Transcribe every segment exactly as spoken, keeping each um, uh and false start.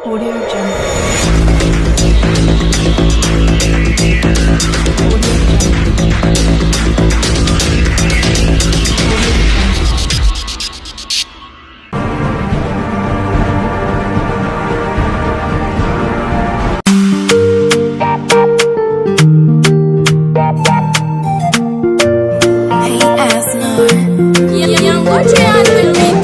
Audio Jungle. Audio Jungle. Hey, Asmar. Young Gucci on the beat.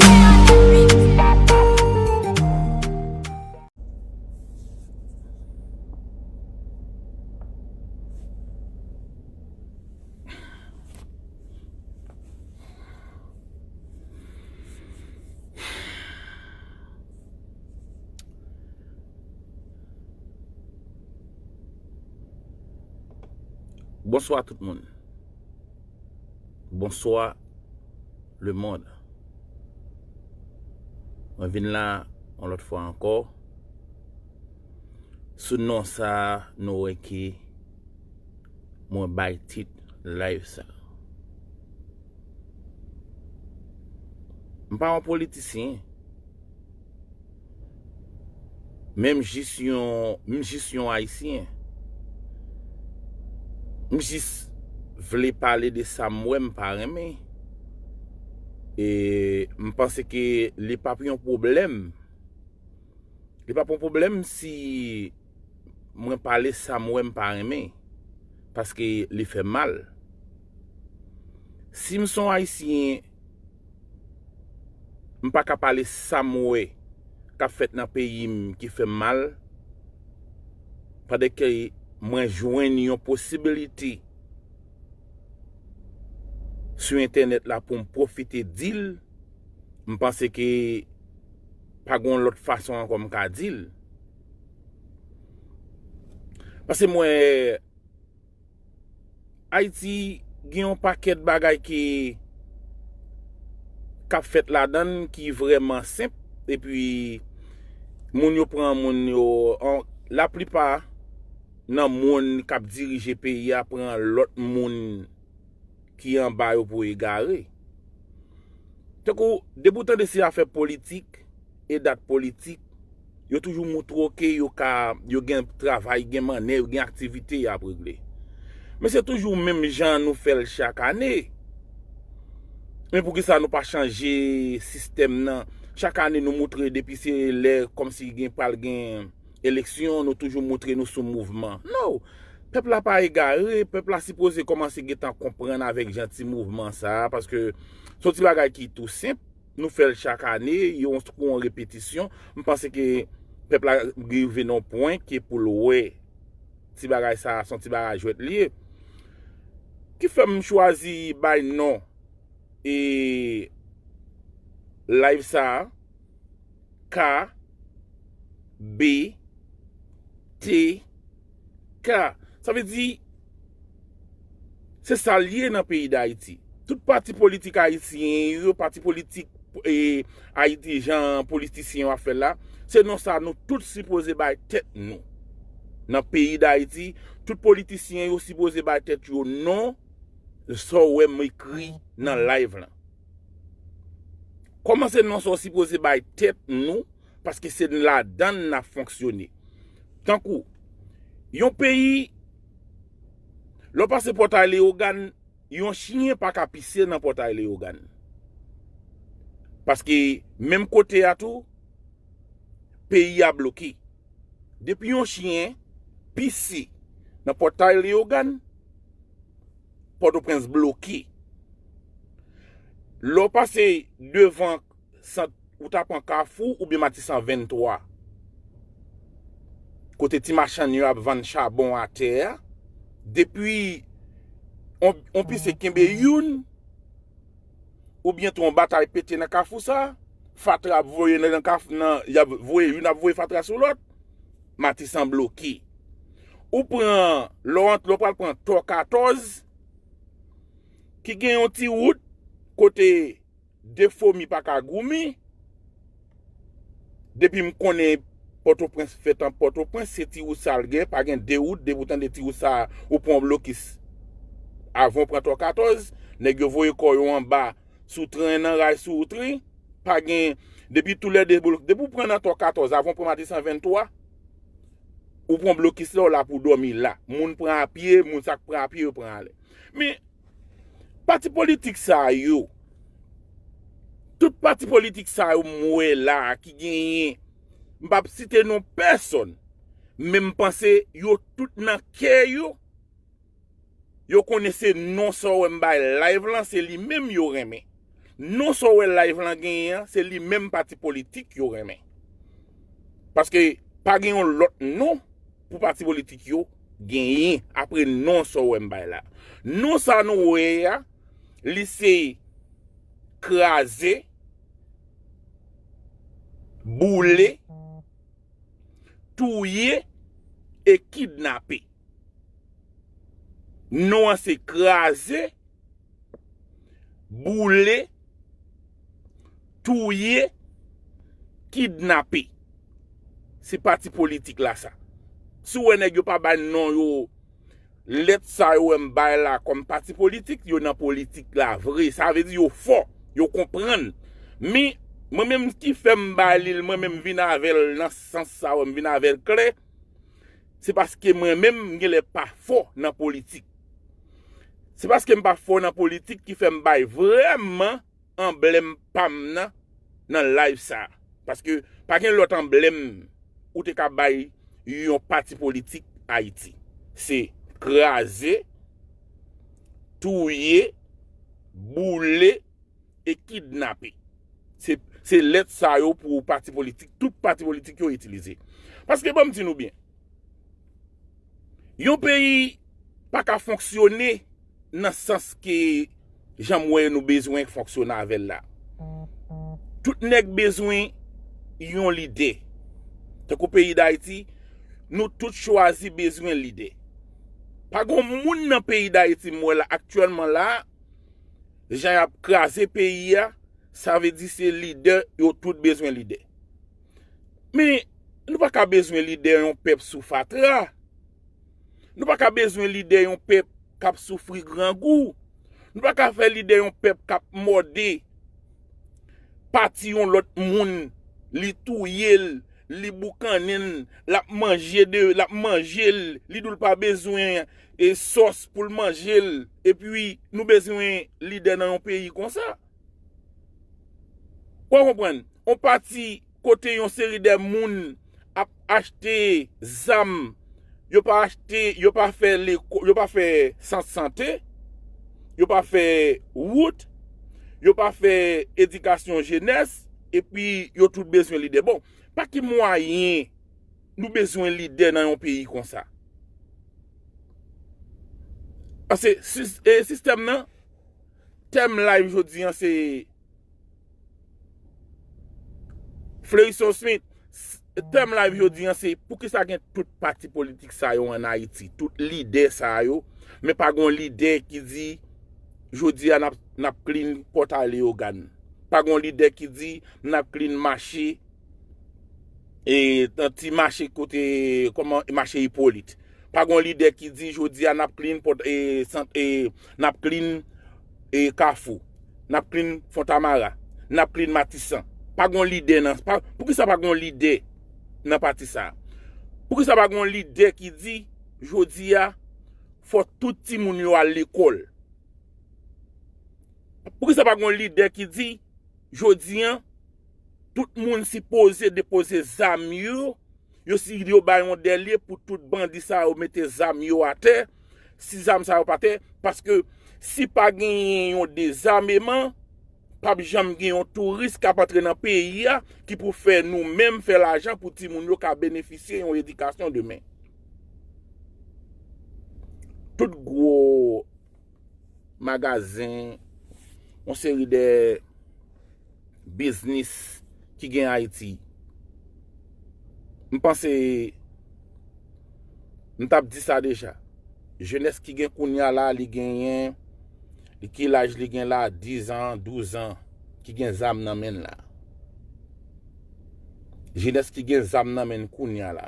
Bonswa tout moun. Bonswa lemonn. Mwen vin la yon lòt fwa ankò sou non sa a nou wè ke mwen bay tit live sa. M pa yon politisyen. Men m jis yon, m jis yon Ayisyen. M jis vle pale de sa m wè m pa renmen. E m panse ke li p ap yon pwoblèm. Li p ap yon pwoblèm si mwen pale sa m wè m pa renmen, paske li fè m mal. Si m se yon Ayisyen, m pa ka pale sa m wè k ap fèt nan peyi m ki fè m mal, pandan ke mwen jwenn yon posibilite sou entènèt la pou m pwofite di l, m panse ke pa gen yon lòt fason ankò m ka di l. Paske m wè Ayiti gen yon pakèt bagay ki, k ap fèt ladan l ki vrèman senp, epi moun yo pran moun yo, an, laplipa nan moun k ap dirije peyi a pran lòt moun ki anba yo pou egare. Tankou, depi w tande se afè politik e dat politik, yo toujou moutre w ke yo ka, yo gen travay, gen mannè, yo gen aktivite y ap regle. Men se toujou menm jan nou fè l chak ane. Men poukisa nou pa chanje sistèm nan? Chak ane nou moutre depi se lè kòmsi gen pral gen eleksyon, nou toujou moutre nou sou mouvman. No! Pèp la pa egare, pèp la sipoze kòmanse gentan konprann avèk jan ti mouvman sa a, paske se yon ti bagay ki tou senp, nou fè l chak ane, yon kou yon repetisyon. M panse ke pèp la rive nan yon pwen ke pou l wè ti bagay sa a, se yon ti bagay jwèt li ye. Ki fè m chwazi bay non e live sa a, K B T K. Sa vle di, se sa l ye nan peyi Dayiti. Tout pati politik ayisyen yo, pati politik, e, Ayiti, jan politisyen yo ap fè l la, se non sa nou tout sipoze bay tèt nou. Nan peyi Dayiti, tout politisyen yo sipoze bay tèt yo non sa w wè m ekri nan live lan. Kòman se non sa w sipoze bay tèt nou, paske se ladan l n ap fonksyone. Tankou, yon peyi, lè w pase Pòtay Leyogàn, yon chen pa ka pise nan Pòtay Leyogàn. Paske menm kote a tou, peyi a bloke. Depi yon chen pise nan Pòtay Leyogàn, Pòtoprens bloke. Lè w pase devan sant, ou ta pran Kafou oubyen Matisan venntwa, kote ti machann yo ap vann chabon atè a, depi on, on pise kenbe youn, oubyen tou on batay pete nan Kafou sa, fatra ap voye nan, nan Kaf-, nan, y ap voye, youn ap voye fatra sou lòt, Matisan bloke. Ou pran, lè w ant-, lè w pral pran Tò katòz, ki gen yon ti wout kote de fomi pa ka goumen, depi m konnen Pòtoprens fèt an Pòtoprens, se ti wout sa l gen, pa gen de wout, depi w tande ti wout sa, ou pran yon blokis. Avan w pran Tò katòz, nèg yo voye kò yo anba, sou tren nan ray sou tren, pa gen, Depi toulède, depi w pran nan tò katòz, avan w pran Matisan venntwa, ou pran blokis la, w la pou w dòmi la. Moun pran apye, moun sa k pran apye, yo pran ale. Men, pati politik sa yo, tout pati politik sa yo m wè la a ki genyen, m p ap site non pèsòn, men m panse yo tout nan kè yo, yo konnen se non sa w wè m bay live lan, se li menm yo renmen. Non sa w wè live lan genyen an, se li menm pati politik yo renmen. Paske pa gen yon lòt non pou pati politik yo genyen apre non sa w wè m bay la. Non sa nou wè a, li se kraze, boule, touye e kidnape. Non an se kraze, boule, touye, kidnape. Se pati politik la sa. Si w wè nèg yo pa bay non yo, lèt sa yo wè m bay la kòm pati politik, yo nan politik la vre. Sa vle di yo fò, yo konprann. Men, mwen menm ki fè m bay li l, mwen menm vin avè l nan sans sa wè m vin avè l klè, se paske mwen menm m genlè pa fò nan politik. Se paske m pa fò nan politik ki fè m bay vrèman anblèm pa m nan, nan live sa a. Paske pa gen lòt anblèm ou te ka bay yon pati politik Ayiti. Se kraze, touye, boule e kidnape. Se, se lèt sa yo pou pati politik, tout pati politik yo itilize. Paske ban m di nou byen, yon peyi pa ka fonksyone nan sans ke jan m wè nou bezwen fonksyone avè l la. Tout nèg bezwen yon lidè. Tankou peyi Dayiti, nou tout chwazi bezwen lidè. Pa gen moun nan peyi Dayiti m wè la aktyèlman la, jan y ap kraze peyi a, sa vle di se lidè, yo tout bezwen lidè. Men, nou pa ka bezwen lidè yon pèp sou fatra. Nou pa ka bezwen lidè yon pèp k ap soufri grangou. Nou pa ka fè lidè yon pèp k ap mòde pati yon lòt moun, li touye l, li boukannen l, l ap manje de, l ap manje l, li di w l pa bezwen e sòs pou l manje l, epi nou bezwen lidè nan yon peyi konsa. Ou konprann? On pati kote yon seri de moun ap achte zam, yo pa achte, yo pa fè leko-, yo pa fè sant sante, yo pa fè wout, yo pa fè edikasyon jenès, epi yo tout bezwen lidè. Bon, pa ki mwayen nou bezwen lidè nan yon peyi konsa? Paske sis-, e, sistèm nan, tèm live jodi an se Fleurison Smith, s-, tèm live jodi an se poukisa gen tout pati politik sa yo ann Ayiti, tout lidè sa yo, men pa gon lidè ki di jodi a n ap, n ap clean Pòt Leyogàn. Pa gon lidè ki di n ap clean mache, e, nan ti mache kote, kòman, mache Ipolit. Pa gon lidè ki di jodi a n ap clean Pòt, e, sant, e, n ap clean, e, Kafou, n ap clean Fontamara, n ap clean Matisan. Pa gon lidè nan, pa, poukisa pa gon lidè nan pati sa a? Poukisa pa gon lidè ki di jodi a fò tout timoun yo al lekòl? Poukisa pa gon lidè ki di jodi an tout moun sipoze depoze zam yo, yo si yo bay yon dèlye pou tout bandi sa yo mete zam yo atè, si zam sa yo pa atè, paske si pa genyen yon dezameman, p ap janm gen yon touris k ap antre nan peyi a ki pou fè nou menm fè lajan pou timoun yo ka benefisye yon edikasyon demen. Tout gwo magazen, yon seri de biznis ki gen Ayiti. M panse, m t ap di sa deja. Jenès ki gen kounye a la, li genyen, li ki laj li gen la, diz an, douz an, ki gen zam nan men l la. Jenès ki gen zam nan men l kounye a la.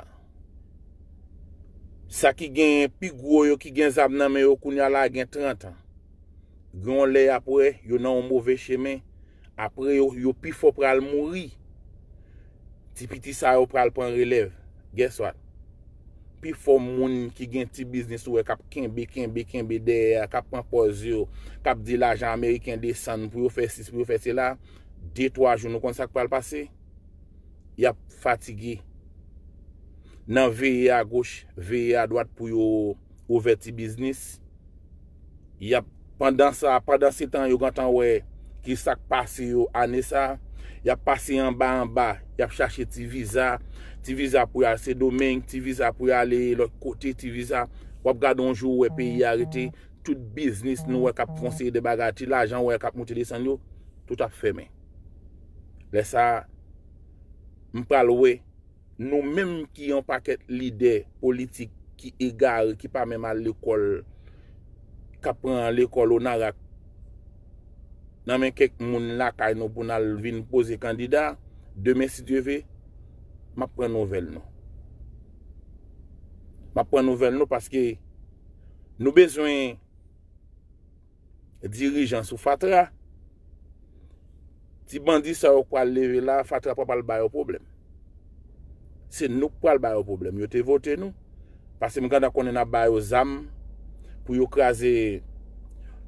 Sa ki gen pi gwo yo ki gen zam nan men yo kounye a la gen trant an. Gen yon lè apre, yo nan yon move chemen. Apre yo, yo pi fò pral mouri. Ti piti sa yo pral pran relèv. Guess what? Pifò moun ki gen ti biznis ou wè k ap kenbe, kenbe, kenbe dèyè a, k ap pran pòz yo, k ap di lajan ameriken desann pou yo fè sis, pou yo fè sela, de twa jou nou konn sa k pral pase? Y ap fatige. Nan veye agoch, veye adwat pou yo ouvè ti biznis. Y ap, pandan sa, pandan se tan yo gentan wè ki sa k pase yo ane sa, y ap pase anba anba, y ap chache ti viza, ti viza pou y al Sendomeng, ti viza pou y ale lòt kote, ti viza. W ap gade yon jou ou wè peyi a rete, tout biznis nou wè k ap fè yon seri de bagay, ti lajan ou wè k ap monte desann yo, tout ap fèmen. Lè sa, m pral wè nou menm ki yon pakèt lidè politik ki egare, ki pa menm al lekòl, k ap pran lekòl Onarak nan men kèk moun lakay nou pou n al vin poze kandida, demen, si Dye ve, m ap pran nouvèl nou. M ap pran nouvèl nou paske nou bezwen dirijan sou fatra. Ti bandi sa yo k pral leve la, fatra pa pral ba yo pwoblèm. Se nou k pral ba yo pwoblèm. Yo te vote nou. Paske m gentan konnen n ap ba yo zam pou yo kraze,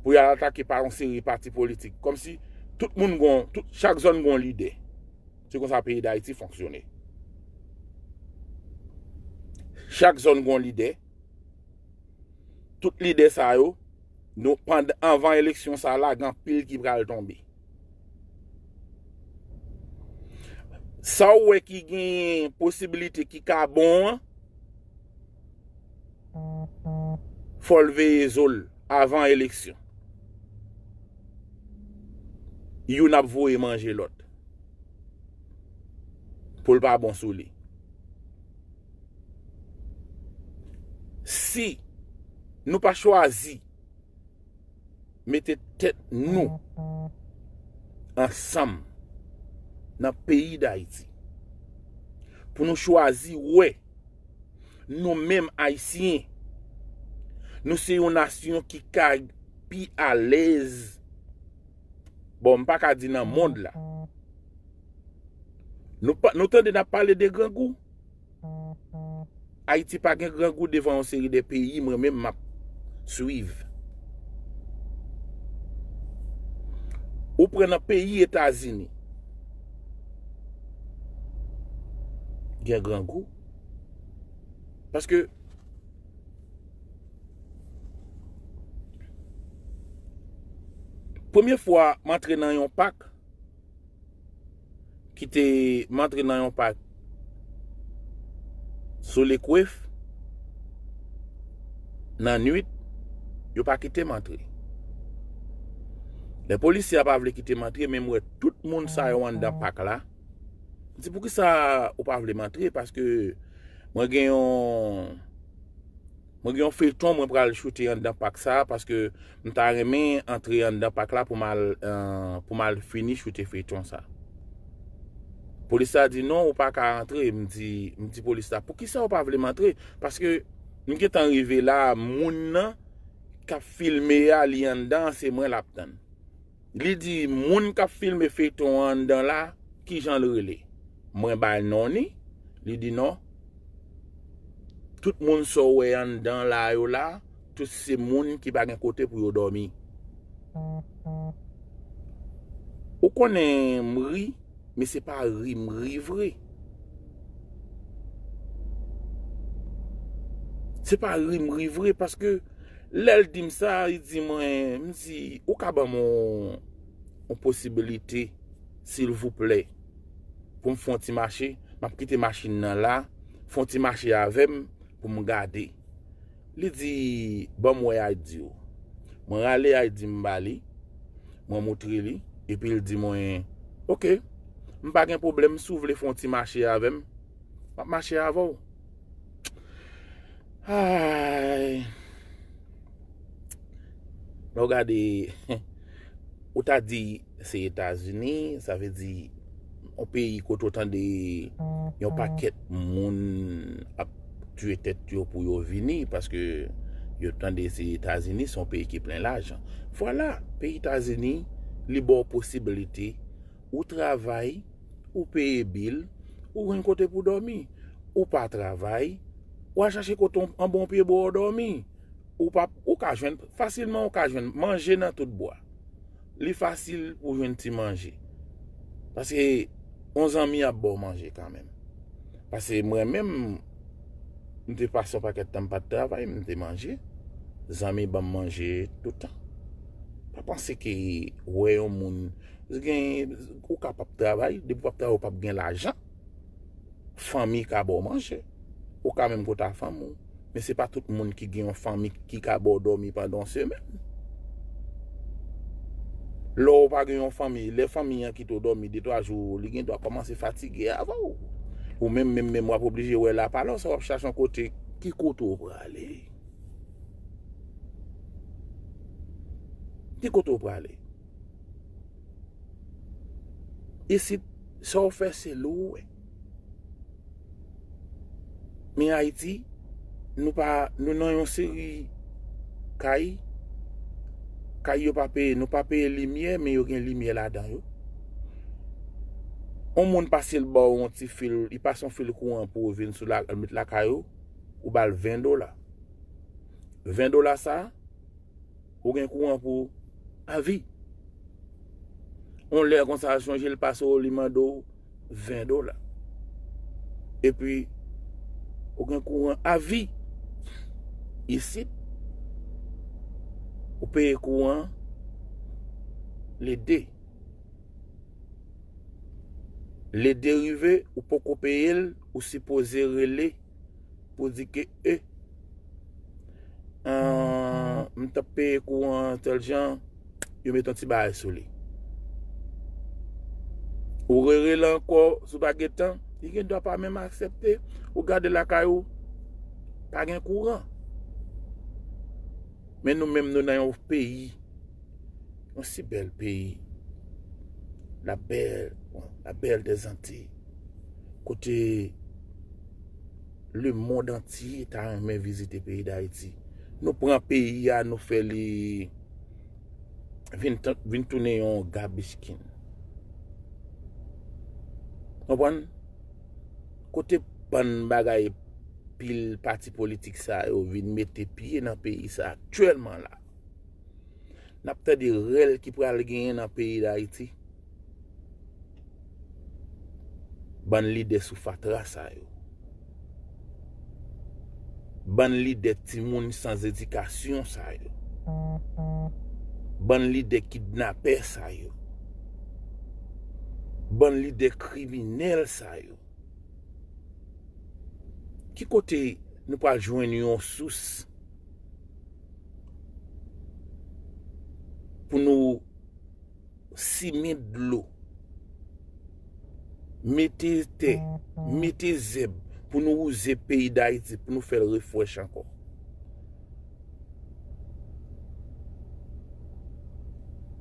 pou y al atake pa yon seri pati politik. Kòmsi tout moun gon, tout, chak zòn gon lidè. Se konsa peyi Dayiti fonksyone. Chak zòn gon lidè. Tout lidè sa yo, nou, pandan, anvan eleksyon sa la, gen anpil ki pral tonbe. Sa w wè ki gen posibilite ki ka bon an, fò l veye zo l avan eleksyon. Youn ap voye manje lòt pou l pa bon sou li. Si nou pa chwazi mete tèt nou ansanm nan peyi Dayiti, pou nou chwazi wè nou menm Ayisyen, nou se yon nasyon ki ka pi alèz. Bon, m pa ka di nan mond la. Nou pa, nou tande n ap pale de grangou. Ayiti pa gen grangou devan yon seri de peyi, mwen menm m ap swiv. Ou pran nan peyi Etazini, gen grangou. Paske, premye fwa m antre nan yon pak, ki te, m antre nan yon pak sou Lekwef, nan nwit, yo pa kite m antre. Lè polisye a pa vle kite m antre, men m wè tout moun sa yo anndan pak la. M di, "Poukisa ou pa vle m antre?" Paske mwen gen yon, mwen gen yon feyton mwen pral choute anndan pak sa, paske m ta renmen antre anndan pak la pou m al, eh, pou m al fini choute feyton sa. Polis la di, "Non, ou pa ka antre." M di, m di polis la, "Poukisa ou pa vle m antre?" Paske m gentan rive la, moun nan k ap filme a, li anndan, se mwen l ap tann. Li di, "Moun k ap filme feyton an anndan la, kijan l rele?" Mwen ba l non li. Li di, "Non. Tout moun sa w wè anndan la yo la, tout se moun ki pa gen kote pou yo dòmi." Ou konnen m ri, men se pa ri m ri vre. Se pa ri m ri vre, paske lè l di m sa, li di mwen, m di, "Ou ka ban m yon, yon posibilite, silvouplè, pou m fè yon ti mache? M ap kite machin nan la, fè yon ti mache avè m pou m gade." Li di, "Ban m wè I D w." Mwen rale I D m ba li, mwen moutre li, epi l di mwen, "Oke, m pa gen pwoblèm, si w vle fè yon ti mache avè m, m ap mache avè w." Ay. Lè w gade, ou ta di se Etazini, sa vle di yon peyi kote w tande yon pakèt moun ap tiye tèt yo pou yo vini, paske yo tande se Etazini, se yon peyi ki plen lajan. Vwala, peyi Etazini, li ba w posiblite, ou travay, ou peye bil, Ou jwenn kote pou dòmi. Ou pa travay, w al chache kote yon, anba yon pye bwa w dòmi. Ou pa, ou ka jwenn, fasilman ou ka jwenn manje nan tout bwa. Li fasil pou jwenn ti manje. Paske yon zanmi ap ba w manje kanmenm. Paske mwen menm, m te pase yon pakèt tan m pa t travay, m te manje. Zanmi ban m manje toutan. Pa panse ke wè yon moun, gen, ou ka p ap travay, depi w p ap travay, ou p ap gen lajan. Fanmi ka ba w manje. Ou ka menm kote a fanmi w. Men se pa tout moun ki gen yon fanmi ki ka ba w dòmi pandan yon semèn. Lè w pa gen yon fanmi, lè fanmi an kite w dòmi de twa jou, li gen dwa kòmanse fatige avan w. Ou menm, menm, menm, w ap oblije wè lapalòs, w ap chache yon kote. Ki kote w prale? Ki kote w prale? Isit, sa w fè se li w wè. Men Ayiti, nou pa, nou nan yon seri kay, kay yo pa peye, nou pa peye limyè, men yo gen limyè ladan yo. Yon moun pase l ba w yon ti fil, li pase yon fil kouran pou w vin sou la, met lakay ou, ou ba l ven dola. Ven dola sa, ou gen kouran pou avi. Yon lè konsa, sonje l pase w, li mande w ven dola. Epi, ou gen kouran avi. Isit, ou peye kouran le de. Le de rive, ou poko peye l, ou sipoze rele pou di ke, e, an, m t ap peye kouran an tèl jan, yo met yon ti bagay sou li. Ou rerele ankò, si w pa gen tan, li gen dwa pa menm aksepte. Ou gade lakay ou, pa gen kouran. Men nou menm, nou nan yon peyi, yon si bèl peyi, la belle, la belle des Antilles, kote lemonn antye ta renmen vizite peyi Dayiti. Nou pran peyi a, nou fè li vin, vin tounen yon gabich kin. Konprann? Kote bann bagay pil pati politik sa yo vin mete pye nan peyi sa aktyèlman la? N ap tande rèl ki pral genyen nan peyi Dayiti. Bann lidè sou fatra sa yo. Bann lidè timoun san edikasyon sa yo. Bann lidè kidnapè sa yo. Bann lidè kriminèl sa yo. Ki kote nou pral jwenn yon sous pou nou simen dlo, mete tè, mete zèb pou nou wouze peyi Dayiti, pou nou fè l refrèch ankò?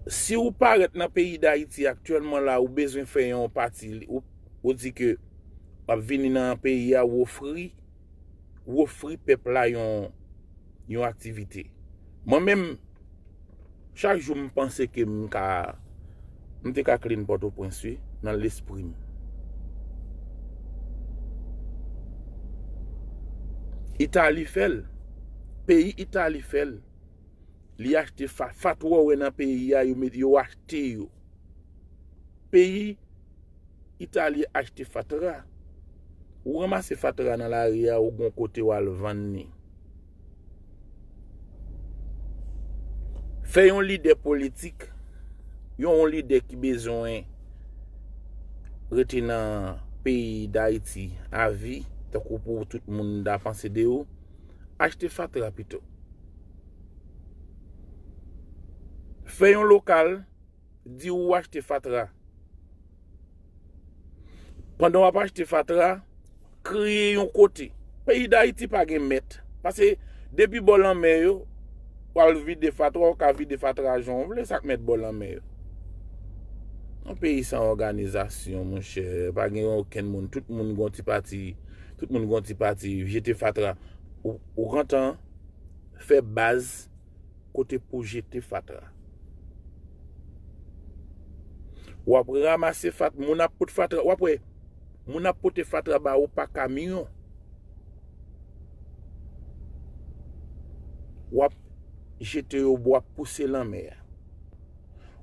Si w parèt nan peyi Dayiti aktyèlman la, ou bezwen fè yon pati, ou, ou di ke w ap vini nan peyi a, ou ofri, ou ofri pèp la yon, yon aktivite. Mwen menm, chak jou m panse ke m ka, m te ka clean Pòtoprens, wi, nan lespri m. Itali fè l. Peyi Itali fè l. Li achte fa-, fatra w wè nan peyi a, yo met, yo achte yo. Peyi Itali achte fatra. Ou ranmase fatra nan lari a, ou gon kote w al vann li. Fè yon lidè politik, yon, yon lidè ki bezwen rete nan peyi Dayiti avi, tankou pou tout moun ta panse de ou, achte fatra pito. Fè yon lokal, di ou achte fatra. Pandan w ap achte fatra, kreye yon kote. Peyi Dayiti pa gen mèt. Paske depi bò lanmè yo, w al vide fatra, w ka vide fatra jan w vle, sa k mèt bò lanmè yo. Yon peyi san òganizasyon, monchè, pa gen okenn moun. Tout moun gon ti pati, tout moun gon ti pati, jete fatra. Ou, ou gentan fè baz kote pou jete fatra. W ap ranmase fat-, moun ap pot fatra, w ap wè, Moun ap pote fatra ba ou pa kamyon. W ap jete yo, w ap pouse lanmè a.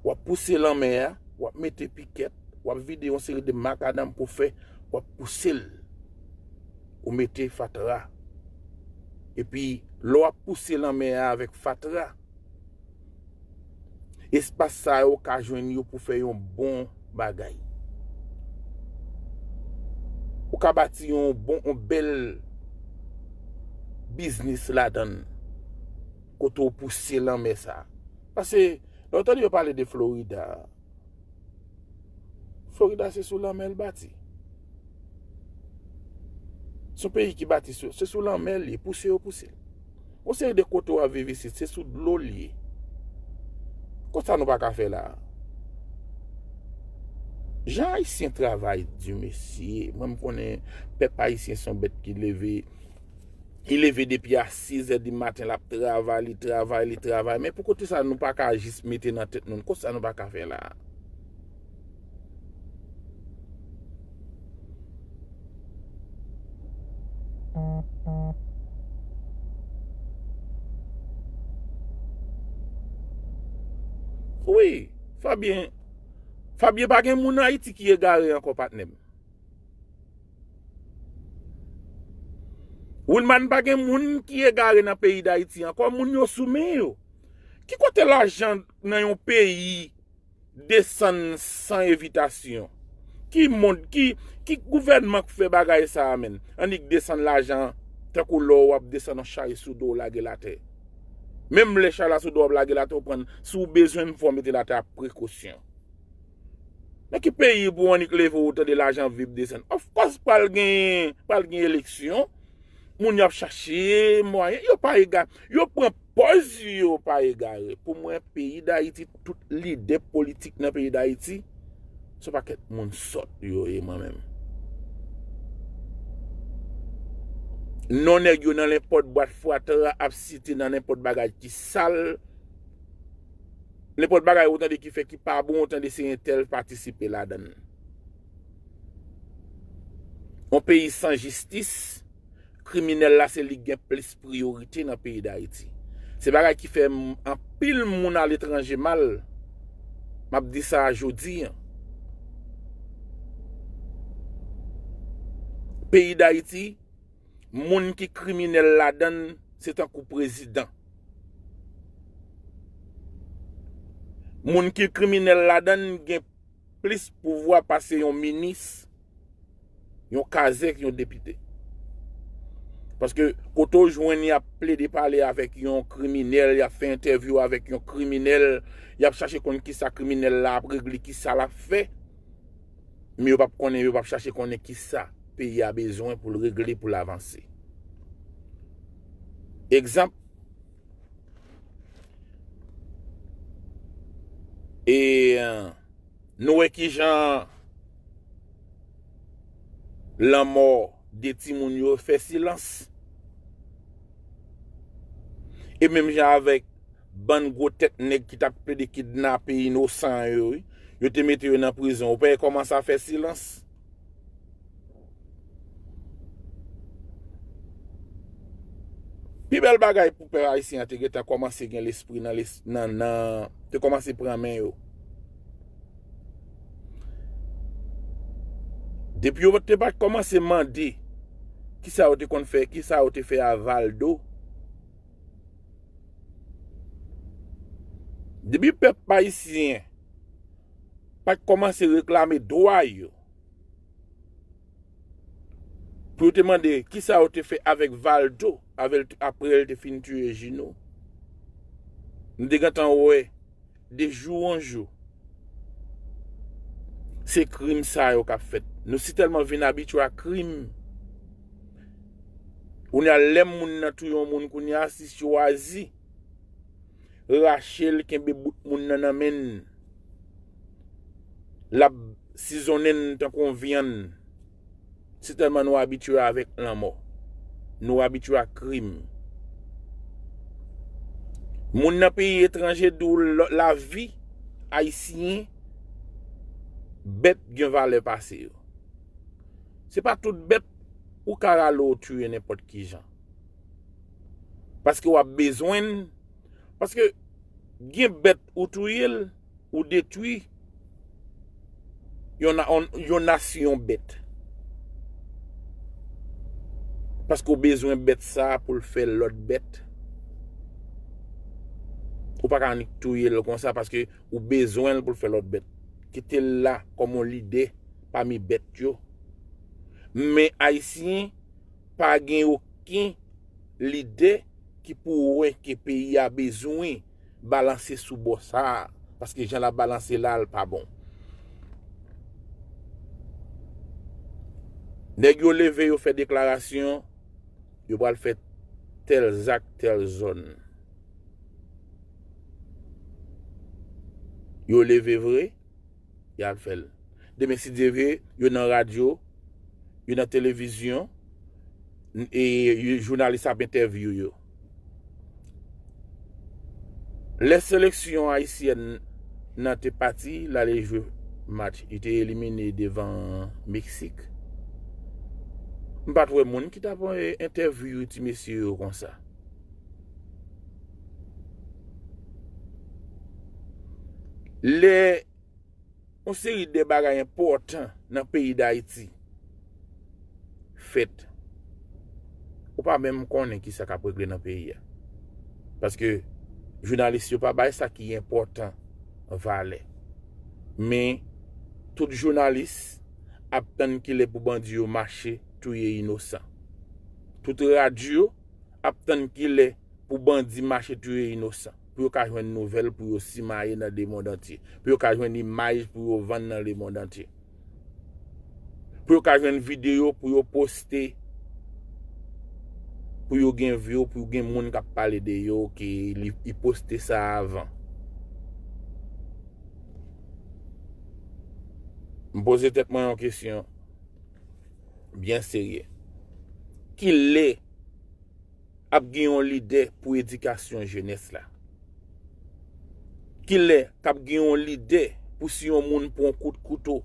W ap pouse lanmè a, w ap mete pikèt, w ap vide yon seri de makadam pou fè, w ap pouse l. Ou mete fatra. Epi, lè w ap pouse lanmè a avèk fatra, espas sa yo ka jwenn yo pou fè yon bon bagay. Ou ka bati yon bon, yon bèl biznis ladan l, kote w pouse lanmè sa. Paske, lè w tande yo pale de Florida, Florida se sou lanmè l bati. Se yon peyi ki bati sou, se sou lanmè l ye, pouse yo pouse l. Yon seri de kote w ap viv isit, se sou dlo l ye. Konsa nou pa ka fè la. Jan Ayisyen travay di, mesye. Mwen, m konnen pèp ayisyen se yon bèt ki leve, ki leve depi a sis è di maten, l ap travay, li travay, li travay. Men pou kote sa, nou pa ka jis mete nan tèt nou, konsa nou pa ka fè la. Wi, Fabien, Fabien, pa gen moun Ayiti ki egare ankò, patnè m. Wilman, pa gen moun ki egare nan peyi Dayiti ankò, moun yo sou men yo. Ki kote lajan nan yon peyi desann san envitasyon? Ki mond, ki, ki gouvènman k fè bagay sa a menm? Annik desann lajan tankou lè w ap desann yon chay sou do w lage l atè. Menm lè chay la sou do w ap lage l atè, w pran, si w bezwen l, fò w mete l atè ak prekosyon. Nan ki peyi pou w annik leve w tande lajan vip desann? Of course, pral gen, pral gen eleksyon. Moun yo ap chache mwayen. Yo pa ega-, yo pran pòz yo pa egare. Pou mwen, peyi Dayiti, tout lidè politik nan peyi Dayiti, se yon pakèt moun sòt yo ye, mwen menm. Non nèg yo nan nenpòt bwat fatra ap site nan nenpòt bagay ki sal. Nenpòt bagay ou tande ki fè ki pa bon, ou tande se entèl patisipe ladan l. Yon peyi san jistis, kriminèl la se li k gen plis priyorite nan peyi Dayiti. Se bagay ki fè m-, anpil moun aletranje mal. M ap di sa a jodi a. Peyi Dayiti, moun ki kriminèl ladan l, se tankou prezidan. Moun ki kriminèl ladan l gen plis pouvwa pase yon minis, yon kazèk, yon depite. Paske kote w jwenn y ap plede pale avèk yon kriminèl, y ap fè entèvyou avèk yon kriminèl, y ap chache konn kisa kriminèl la ap regle, kisa l ap fè. Men yo p ap konnen, yo p ap chache konnen kisa peyi a bezwen pou l regle, pou l avanse. Egzanp, e, nou wè kijan lanmò de timoun yo fè silans. E menm jan avèk bann gwo tèt nèg ki t ap plede kidnape inosan yo, wi. Yo te mete yo nan prizon. Ou pa wè kòman sa fè silans? Pi bèl bagay pou pèp ayisyen an te gentan kòmanse gen lespri nan les-, nan, nan, te kòmanse pran men yo. Depi yo te pa t kòmanse mande kisa yo te konn fè, kisa yo te fè a Valdo. Depi pèp ayisyen pa t kòmanse reklame dwa yo, pou yo te mande kisa yo te fè avèk Valdo, avè l, apre l te fin tiye Gino. Nou te gentan wè de jou an jou, se krim sa yo k ap fèt. Nou si tèlman vin abitye a krim. Kounye a, lè moun nan touye yon moun, kounye a, si chwazi rache l, kenbe bout moun nan nan men l, l ap sizonnen n tankou yon vyann. Se tèlman nou abitye avèk lanmò. Nou abitye ak krim. Moun nan peyi etranje di w l-, lavi ayisyen bèt gen valè pase yo. Se pa tout bèt ou ka rale w touye nenpòt ki jan. Paske w ap bezwen l. Paske gen bèt ou touye l, ou detwi yon, na- on- yon nasyon bèt. Paske w bezwen bèt sa a pou l fè lòt bèt. Ou pa ka annik touye l konsa paske ou bezwen l pou l fè lòt bèt. Kite l la kòm yon lidè pami bèt yo. Men Ayisyen pa gen okenn lidè ki pou wè ke peyi a bezwen balanse sou bò sa a, paske jan l ap balanse la, l pa bon. Nèg yo leve, yo fè deklarasyon, yo pral fè tèl zak, tèl zòn. Yo leve vre, y al fè l. Demen, si Dye vle, yo nan radyo, yo nan televizyon, e jounalis ap entèvyou yo. Lè seleksyon ayisyèn nan te pati, l ale jwe match, li te elimine devan Meksik. M pa t wè moun ki t ap entèvyou ti mesye yo konsa. Lè yon seri de bagay enpòtan nan peyi Dayiti fèt, ou pa menm konnen ki sa k ap regle nan peyi a. Paske jounalis yo pa bay sa ki enpòtan valè. Men, tout jounalis ap tann kilè pou bandi yo mache touye inosan. Tout radyo ap tann kilè pou bandi mache touye inosan, pou yo ka jwenn nouvèl, pou yo simaye nan lemonn antye, pou yo ka jwenn imaj pou yo vann nan lemonn antye, pou yo ka jwenn videyo pou yo poste, pou yo gen view, pou gen moun k ap pale de yo, ke li, li poste sa avan. M poze tèt mwen yon kesyon byen serye. Kilè ap gen yon lidè pou edikasyon jenès la? Kilè k ap gen yon lidè pou si yon moun pran kout kouto,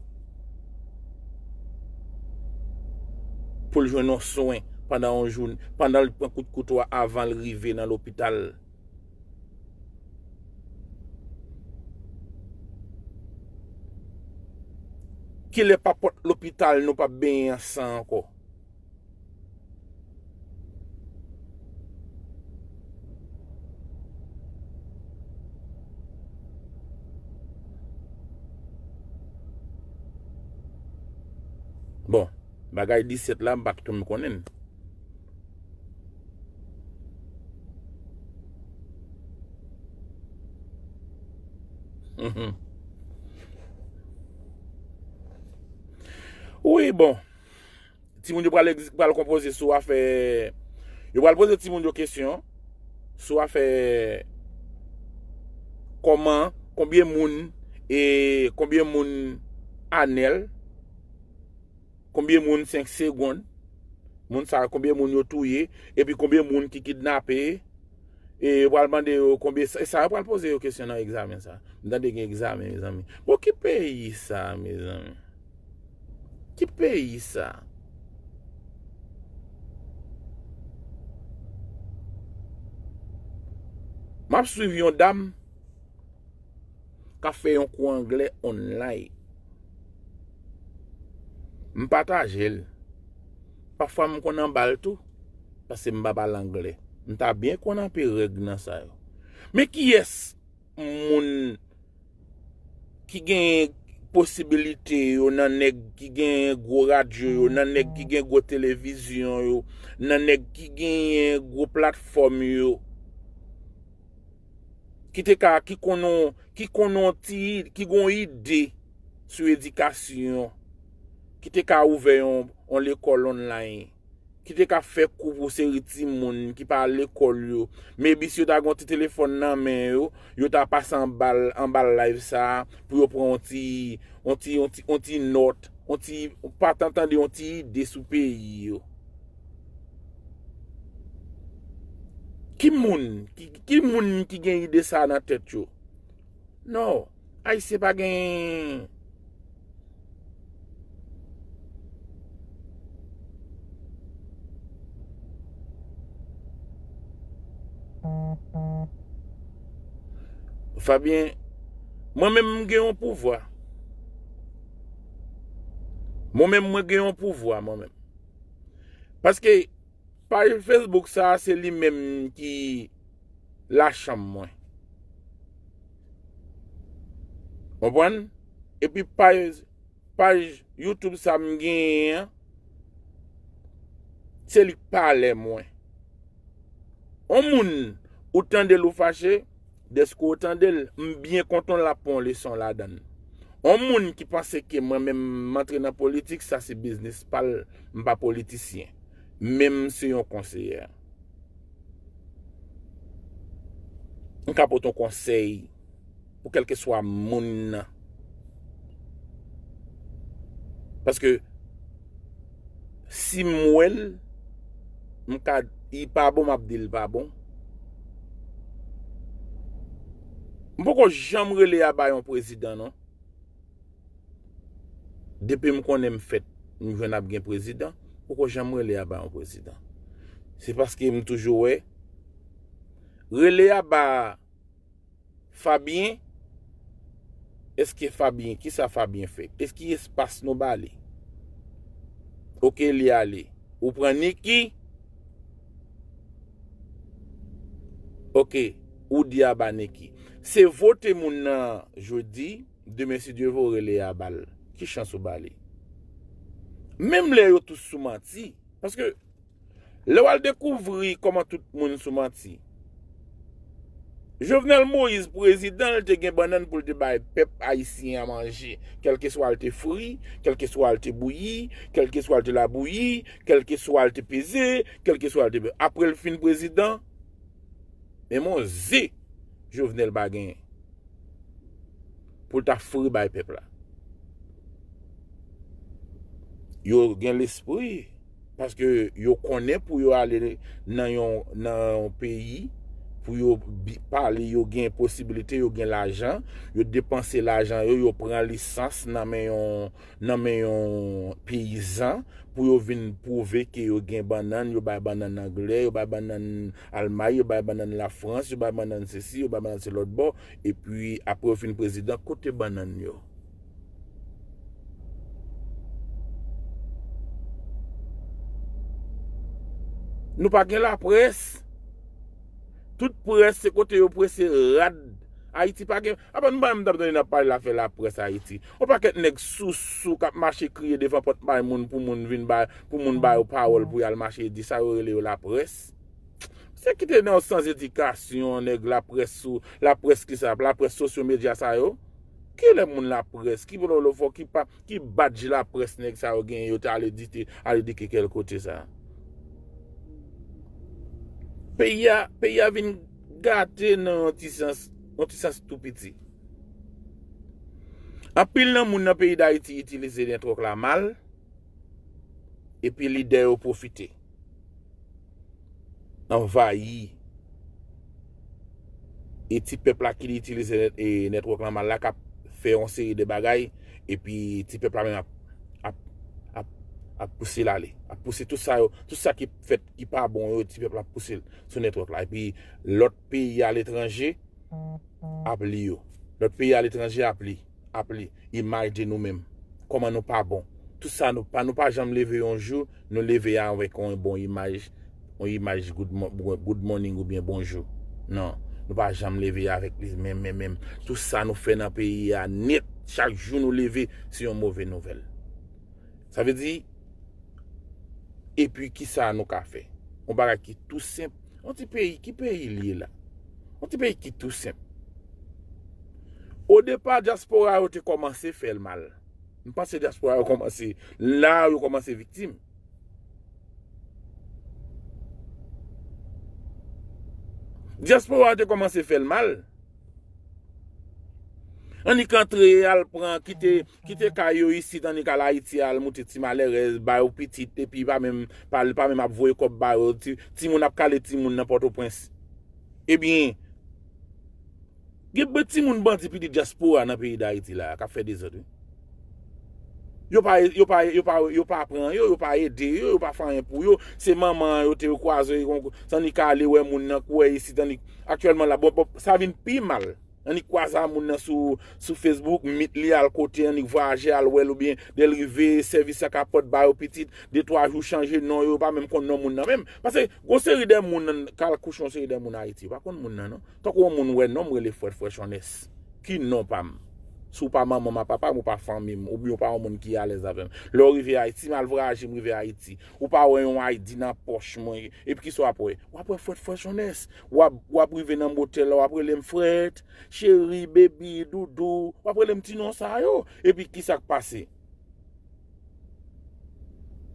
pou l jwenn yon swen pandan yon jou, pandan l pran kout kouto a avan l rive nan lopital? Kilè pa pòt lopital nou p ap benyen an san ankò? Bon, bagay disèt la, m pa t konn konnen l. Mhm. Wi, bon. Timoun yo pral, pral konpoze sou afè. Yo pral poze timoun yo kesyon sou afè kòman, konbyen moun, e konbyen moun Anèl, konbyen moun senk segonn, moun sa yo, konbyen moun yo touye, epi konbyen moun ki kidnape, e yo pral mande yo konbyen, e sa yo pral poze yo kesyon nan egzamen sa. M tande gen egzamen, mezanmi. Bon, ki peyi sa, mezanmi? Ki peyi sa? M ap swiv yon dam k ap fè yon kou anglè online. M pataje l. Pafwa m konn anba l tou, paske m pa pale anglè. M ta byen konn anpe règ nan sa yo. Men kiyès moun ki gen posibilite yo, nan nèg ki gen gwo radyo yo, nan nèg ki gen gwo televizyon yo, nan nèg ki genyen gwo platfòm yo, ki te ka, ki konn yon, ki konn yon ti, ki gon ide sou edikasyon, ki te ka ouvè yon, yon lekòl online, ki te ka fè kou pou seri timoun ki pa al lekòl yo. Maybe si yo ta gon ti telefòn nan men yo, yo ta pase anba l, anba live sa a, pou yo pran yon ti, yon ti, yon ti, yon ti nòt, yon ti, pa tan tande yon ti ide sou peyi yo. Ki moun, ki, ki moun ki gen ide sa a nan tèt yo? Non, Ayisyen pa gen, Fabyen, mwen menm m gen yon pouvwa. Mwen menm mwen gen yon pouvwa mwen menm. Paske paj Facebook sa a se li menm ki lachanm mwen. Konprann? Epi paj paj YouTube sa m genyen an, se li k palè mwen. On moun ou tande l ou fache, dèske ou tande l, m byen kontan l ap pran yon leson ladan l. On moun ki panse ke mwen menm m antre nan politik, sa se biznis pa l, m pa politisyen. Men m se yon konseyè. M ka pote yon konsèy pou kèlkeswa moun nan. Paske si m wè l, m ka, li pa bon, m ap di l pa bon. M poko janm rele aba yon prezidan non. Depi m konnen m fèt, m jwenn ap gen prezidan, poko janm rele aba yon prezidan. Se paske m toujou wè rele aba Fabyen, èske Fabyen, kisa Fabyen fè? Èske espas nou ba li? Oke, li ale. Ou pran Niki? Oke, ou di aba Niki. Se vote moun nan jodi, demen si Dye vle ou rele aba l. Ki chans ou ba li? Menm lè yo tous sou manti. Paske lè w al dekouvri kòman tout moun sou manti. Jovenel Moïse prezidan, l te gen bannann pou l te bay pèp ayisyen an manje, kèlkeswa l te fri, kèlkeswa l te bouyi, kèlkeswa l te labouyi, kèlkeswa l te peze, kèlkeswa l te. Apre l fin prezidan, menm yon ze Jovenel pa genyen pou l ta fri bay pèp la. Yo gen lespri, paske yo konnen pou yo ale nan yon, nan yon peyi, pou yo bi- pale, yo gen posibilite, yo gen lajan, yo depanse lajan yo, yo pran lisans nan men yon, nan men yon peyizan, pou yo vin pwouve ke yo gen bannann, yo bay bannann Anglè, yo bay bannann Almay, yo bay bannann Lafrans, yo bay bannann sesi, yo bay bannann se lòt bò, epi apre yo fin prezidan, kote bannann yo? Nou pa gen laprès. Tout près se kote yo prese rad. Ayiti pa gen. Apa nou pa menm t ap tande n ap pale l afè laprès Ayiti. Yon pakèt nèg sousou k ap mache kriye devan pòt bay moun pou moun vin bay, pou moun ba yo pawòl pou y al mache di sa yo rele yo laprès. Se ki te nan yon sans edikasyon, nèg laprès sou, laprès ki sa, laprès sosyo medya sa yo. Kilè moun laprès, ki bololofò, ki pa, ki badj laprès nèg sa yo genyen, yo te al edite, al edike kèl kote sa. Peyi a, peyi a vin gate nan yon ti sans, yon ti sans tou piti. Anpil nan moun nan peyi Dayiti itilize netwòk la mal, epi lidè yo pwofite anvayi. E ti pèp la ki itilize nèt- e netwòk la mal la k ap fè yon seri de bagay, epi ti pèp la menm ap, ap, ap, ap pouse l ale, ap pouse tout sa yo, tout sa ki fèt ki pa bon yo, ti pèp la ap pouse l sou netwòk la. Epi lòt peyi aletranje ap li yo. Lòt peyi aletranje ap li, ap li imaj de nou menm. Kòman nou pa bon. Tout sa nou pa, nou pa janm leve yon jou, nou leve avèk yon bon imaj, yon imaj good, mo- good morning oubyen bonjou. Non, nou pa janm leve avèk li menm, menm, menm. Tout sa nou fè nan peyi a nèt, chak jou nou leve, se yon move nouvèl. Sa vle di, epi kisa nou ka fè? Yon bagay ki tou senp. Yon ti peyi, ki peyi l ye la? Yon ti peyi ki tou senp. Odepa, dyaspora yo te kòmanse fè l mal. M panse dyaspora yo kòmanse, la yo kòmanse viktim. Dyaspora yo te kòmanse fè l mal. Annik antre, al pran, kite, kite kay yo isit, annik al Ayiti, al moute ti malèrèz, ba yo pitit, epi pa menm, pa, pa menm ap voye kòb ba yo, ti, timoun ap kale timoun nan Pòtoprens. Ebyen, gen timoun bandi piti dyaspora nan peyi Dayiti la, k ap fè dezòd, wi. Yo pa, yo pa, yo pa, yo pa pran yo, yo pa ede yo, yo pa fè anyen pou yo. Se manman an yo te kwaze, tandiske ale wè moun nan, kwè isit, tandiske aktyèlman la, bon, bon, sa vin pi mal. Annik kwaze a moun nan sou, sou Facebook, meet li al kote, annik vwayaje al wè l, oubyen lè l rive, sèvis la ka pot ba yo pitit, de twa jou chanje non yo, yo pa menm konn non moun nan menm. Paske gon seri de moun nan k al kouche yon seri de moun Ayiti, yo pa konn moun nan non. Tankou yon moun wè non m rele Fred Frechonès. Ki non pa m? Si w pa manman m a papa m, ou pa fanmi m, oubyen w pa yon moun ki alèz avè m. Lè w rive Ayiti, m al vwayaje, m rive Ayiti. Ou pa wè yon I D nan pòch mwen, epi kisa w ap wè? W ap wè Fred Frechonès. W ap, w ap rive nan motèl la, w ap rele m Fred, cheri, baby, doudou. W ap rele m ti non sa yo. Epi kisa k pase?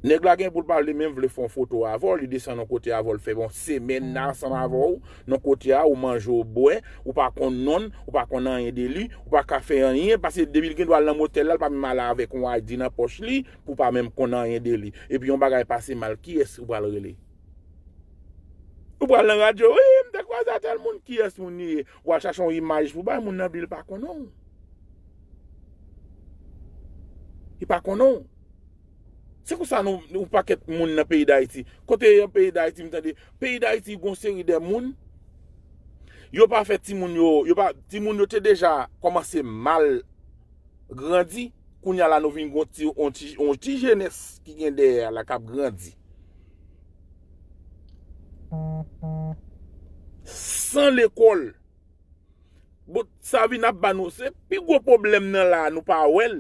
Nèg la gen pou l pale, men vle fè yon foto avè w, li desann yon kote avè w, l fè yon semèn nan ansanm avè w, nan kote a, ou manje, ou bwè, ou pa konn non l, ou pa konn anyen de li, ou pa ka fè anyen, paske depi l gen dwa al nan motèl la, l pa menm ale avèk yon I D nan pòch li, pou w pa menm konn anyen de li. Epi yon bagay pase mal, kiyès ou pral rele? Ou pral nan radyo, wi, m te kwaze a tèl moun, kiyès moun li ye? W al chache yon imaj pou bay moun nan, epi l pa konnen w. Li pa konnen w. Se konsa nou, yon pakèt moun nan peyi Dayiti. Kote yon peyi Dayiti, m tande, peyi Dayiti, gon seri de moun, yo pa fè timoun yo, yo pa, timoun yo te deja kòmanse mal grandi, kounye a la nou vin gon ti, on ti, on ti jenès ki gen dèyè a la k ap grandi. San lekòl. Bon, sa vin ap ba nou, se pi gwo pwoblèm nan la, nou pa wè l.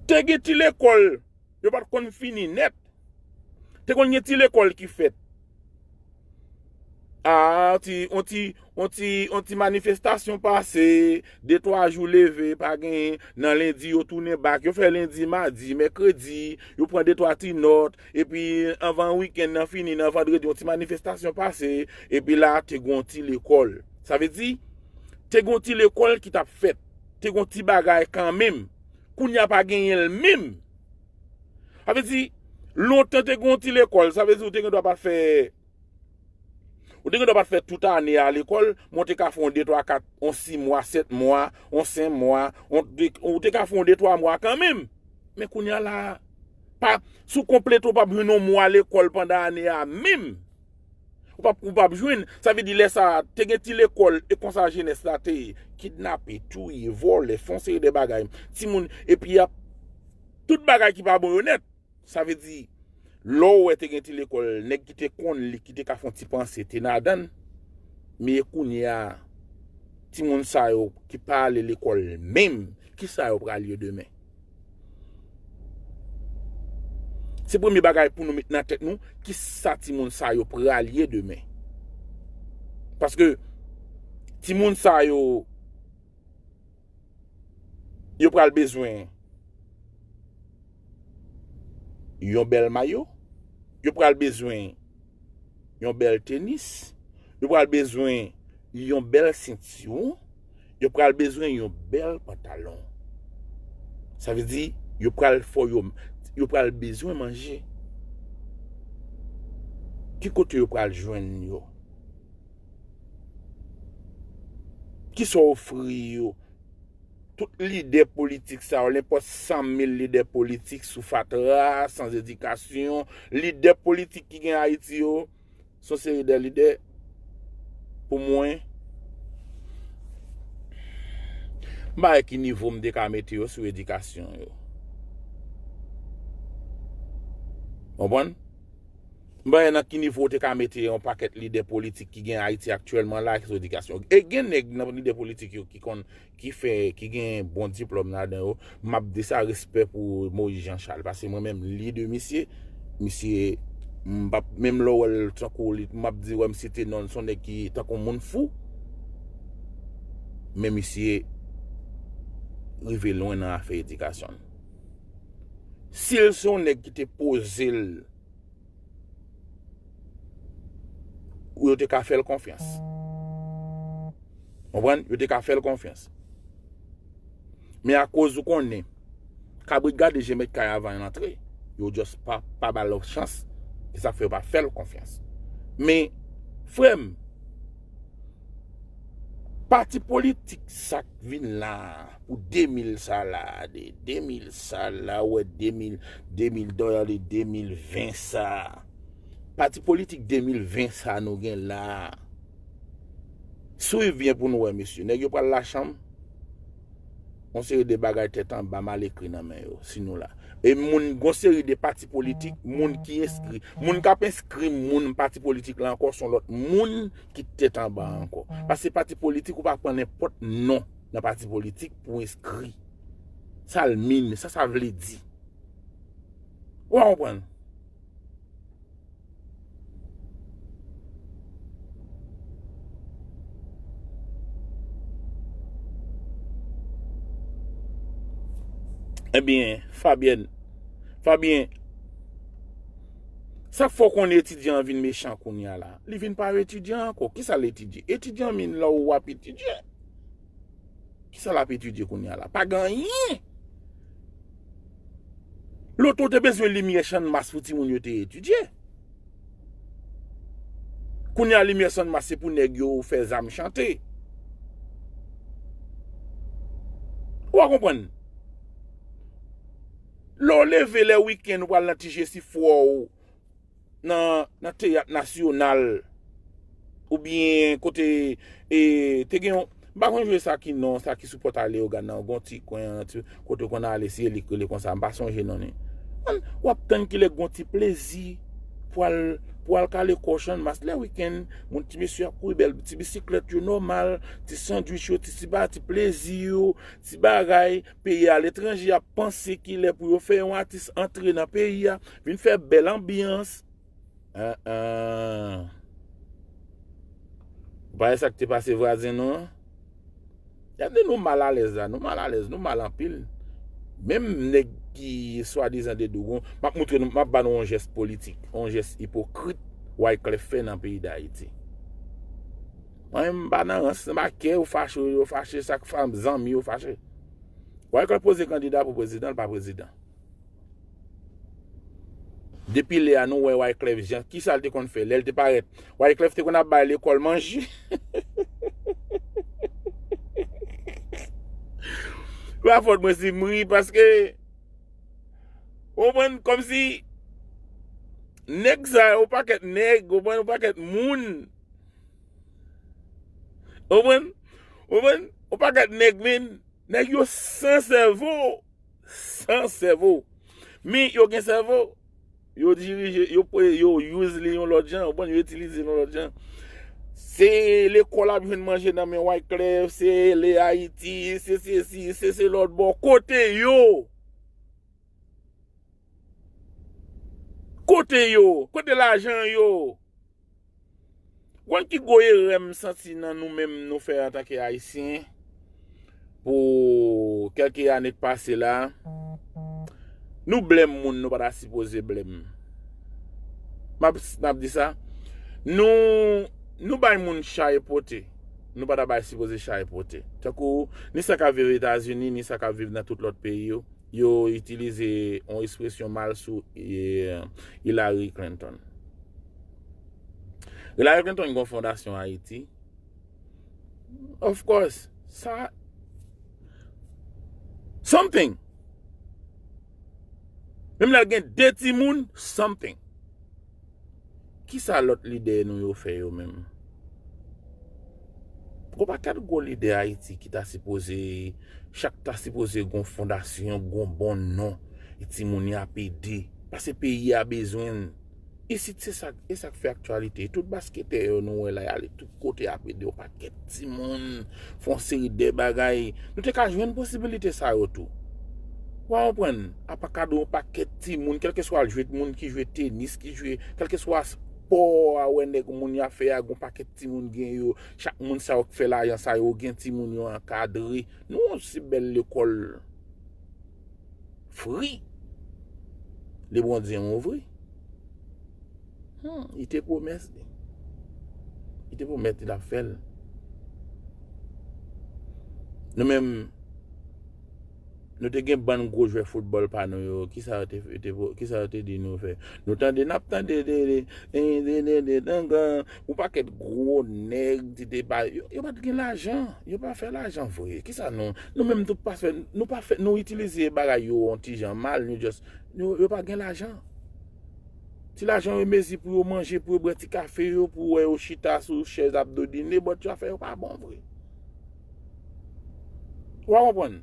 Te gen ti lekòl, yo pa t konn fini nèt. Te konn gen ti lekòl ki fèt. A, ti, on ti, on ti, on ti manifestasyon pase, de twa jou leve, pa genyen, nan lendi yo tounen bak, yo fè lendi, madi, mèkredi, yo pran de twa ti nòt, epi anvan wikenn nan fini, nan vandredi, on ti manifestasyon pase, epi la, te gon ti lekòl. Sa vle di, te gon ti lekòl ki t ap fèt. Te gon ti bagay kanmenm. Kounye a pa genyen l menm. Sa vle di, lontan te gon ti lekòl. Sa vle di, ou te gen dwa pa fè, ou te gen dwa pa fè tout ane a lekòl, men w te ka fè yon de, twa, kat, yon sis mwa, sèt mwa, yon senk mwa, yon de, ou te ka fè yon de, twa mwa kanmenm. Men kounye a la, pa, si w konplete, w p ap jwenn yon mwa lekòl pandan ane a menm. Ou p ap, ou p ap jwenn. Sa vle di lè sa a, te gen ti lekòl, e konsa jenès la te ye. Kidnape, touye, vòlè, fè yon seri de bagay. Timoun, epi y ap, tout bagay ki pa bon yo nèt. Sa vle di, lè w wè te gen ti lekòl, nèg ki te konn li, ki te ka fè yon ti panse, te ladan l. Men kounye a, timoun sa yo ki pa ale lekòl menm, kisa yo pral ye demen? Se premye bagay pou nou met nan tèt nou, kisa timoun sa yo pral ye demen? Paske timoun sa yo, yo pral bezwen yon bèl mayo, yo pral bezwen yon bèl tenis, yo pral bezwen yon bèl sentiwon, yo pral bezwen yon bèl pantalon. Sa vle di, yo pral fò yo, yo pral bezwen manje. Ki kote yo pral jwenn yo? Kisa w ofri yo? Tout lidè politik sa yo, nenpòt san mil lidè politik sou fatra, san edikasyon, lidè politik ki gen Ayiti yo, se yon seri de lidè, pou mwen, m pa wè ki nivo m te ka mete yo sou edikasyon yo. Konprann? M pa wè nan ki nivo w te ka mete yon pakèt lidè politik ki gen Ayiti aktyèlman la, ki sou edikasyon. E gen nèg nan lidè politik yo ki konn, ki fè, ki gen bon diplòm ladan yo. M ap di sa, respè pou Moïse Jean Charles. Paske mwen menm, li de misye, misye, m p ap, menm lè w wè l tankou li, m ap di, wè, misye te non, se yon nèg ki tankou moun fou. Men misye rive lwen nan afè edikasyon l. Si l se yon nèg ki te poze l, yo te ka fè l konfyans. Konprann? Yo te ka fè l konfyans. Men akoz ou konnen, kabrit gade je mèt kay avan l antre, yo just pa, pa ba l chans. E sa k fè yo pa fè l konfyans. Men, frè m, Pati politik sa k vin la pou de mil sa la, de, de mil sa la, ou wè de mil, de mil dòla de de mil ven sa. Pati politik de mil ven sa nou gen la. Swiv byen pou nou wè, mesye. Nèg yo pral lachanm. Yon seri de bagay tèt anba mal ekri nan men yo, si nou la. E moun, gon seri de pati politik, moun ki enskri, moun k ap enskri moun pati politik la ankò, se yon lòt moun ki tèt anba ankò. Paske pati politik, ou pa pran nenpòt non nan pati politik pou enskri. Sa l mean, sa sa vle di. Ou pa konprann? Ebyen, Fabyen, Fabyen, sa k fè w konnen etidyan an vin mechan kounye a la? Li vin pa etidyan ankò. Kisa l etidye? Etidyan mean lè w ap etidye. Kisa l ap etidye kounye a la? Pa gen anyen. Lontan w te bezwen limyè chanmas pou timoun yo te etidye. Kounye a limyè chanmas se pou nèg yo fè zam chante. Ou a konprann? Lè w leve lè wikenn ou pral nan ti jesi fwa w nan, nan teyat nasyonal, oubyen kote, e, te gen yon, m pa konn jwe sa ki non, sa ki sou pòt a Leyogàn nan, gon ti kwen, ti, kote w konn ale, se li k rele konsa, m pa sonje non li. Ann, w ap tann kilè gon ti plezi pou al, pou al kale kò w Channmas lè wikenn, moun ti mesye ap kouri bèl ti bisiklèt yo nòmal, ti sandwich yo, ti siba, ti plezi yo, ti bagay, peyi aletranje ap panse kilè pou yo fè yon atis antre nan peyi a, vin fè bèl anbyans. An, an. Ou pa wè sa k te pase vwazen nou an? Gade nou malalèz la, nou malalèz, nou mal anpil. Menm nèg ki swadizan de Dougon, m ap moutre nou, m ap ba nou yon jès politik, yon jès ipokrit Wyclef fè nan peyi Dayiti. Mwen menm m pa nan rans, m pa kè yo fache, yo fache, sa k fè zanmi yo fache. Wyclef poze kandida pou prezidan, l pa prezidan. Depi lè a nou wè Wyclef Jean, kisa l te konn fè lè l te parèt? Wyclef te konn ap bay lekòl manje. Pa fòt mwen si m ri paske, ou konprann, kòmsi nèg sa yo, yon pakèt nèg, ou konprann, yon pakèt moun. Ou konprann? Ou konprann? Yon pakèt nèg, men, nèg yo san sèvo. San sèvo. Men yo gen sèvo. Yo dirije, yo pre-, yo use li yon lòt jan, ou konprann, yo itilize l yon lòt jan. Se lekòl ap jwenn manje nan men Wyclef, se le Ayiti, se sesi, se, se lòt bò. Kote yo? Kote yo? Kote lajan yo? Ou konn ki gwo erè m santi nan nou menm nou fè antanke Ayisyen pou kèlke ane k pase la? Nou blèm moun nou pa ta sipoze blèm. M ap, m ap di sa. Nou, nou bay moun chay pote. Nou pa ta bay sipoze chay pote. Tankou, ni sa k ap viv Etazini, ni sa k ap viv nan tout lòt peyi yo. Yo itilize yon ekspresyon mal sou, e, Hillary Clinton. Hillary Clinton gen yon fondasyon Ayiti. Of course, sa something. Menm lè l gen de timoun, something. Kisa lòt lidè nou yo fè yo menm? Gon pakèt gwo lidè Ayiti ki ta sipoze, chak ta sipoze gon fondasyon, gon bon non. E timoun y ap ede. Paske peyi a bezwen l. Isit se sa, e sa k fè aktyalite. Tout basketè yo nou wè la, y ale tout kote ap ede yon pakèt timoun, fè yon seri de bagay. Nou te ka jwenn posibilite sa yo tou. Ou a konprann? Apa kado yon pakèt timoun, kèlkeswa jwèt moun ki jwe tenis, ki jwe, kèlkeswa spò a, wè nèg moun y ap fè a, gon pakèt timoun gen yo. Chak moun sa yo k fè lajan sa yo gen timoun yo ankadre. Nou yon si bèl lekòl free. Lebondye m ouvri. Hmm, li te pwomès li. Li te pwomèt li t ap fè l. Nou menm, Nou te gen bann gwo jwè foutbòl pa nou yo. Kisa yo te, te, kisa yo te di nou fè? Nou tande, n ap tande de, de, de, de, de, de, dangan, yon pakèt gwo nèg ki te pa, yo, yo pa t gen lajan. Yo pa fè lajan vre. Kisa nou, nou menm tou pa fè, nou pa fè, nou itilize bagay yo yon ti jan mal, nou just, nou, yo pa gen lajan. Ti lajan yo mezi pou yo manje, pou yo bwè ti kafe yo, pou wè yo chita sou chèz ap dodine, but yo afè yo pa bon vre. Ou pa konprann?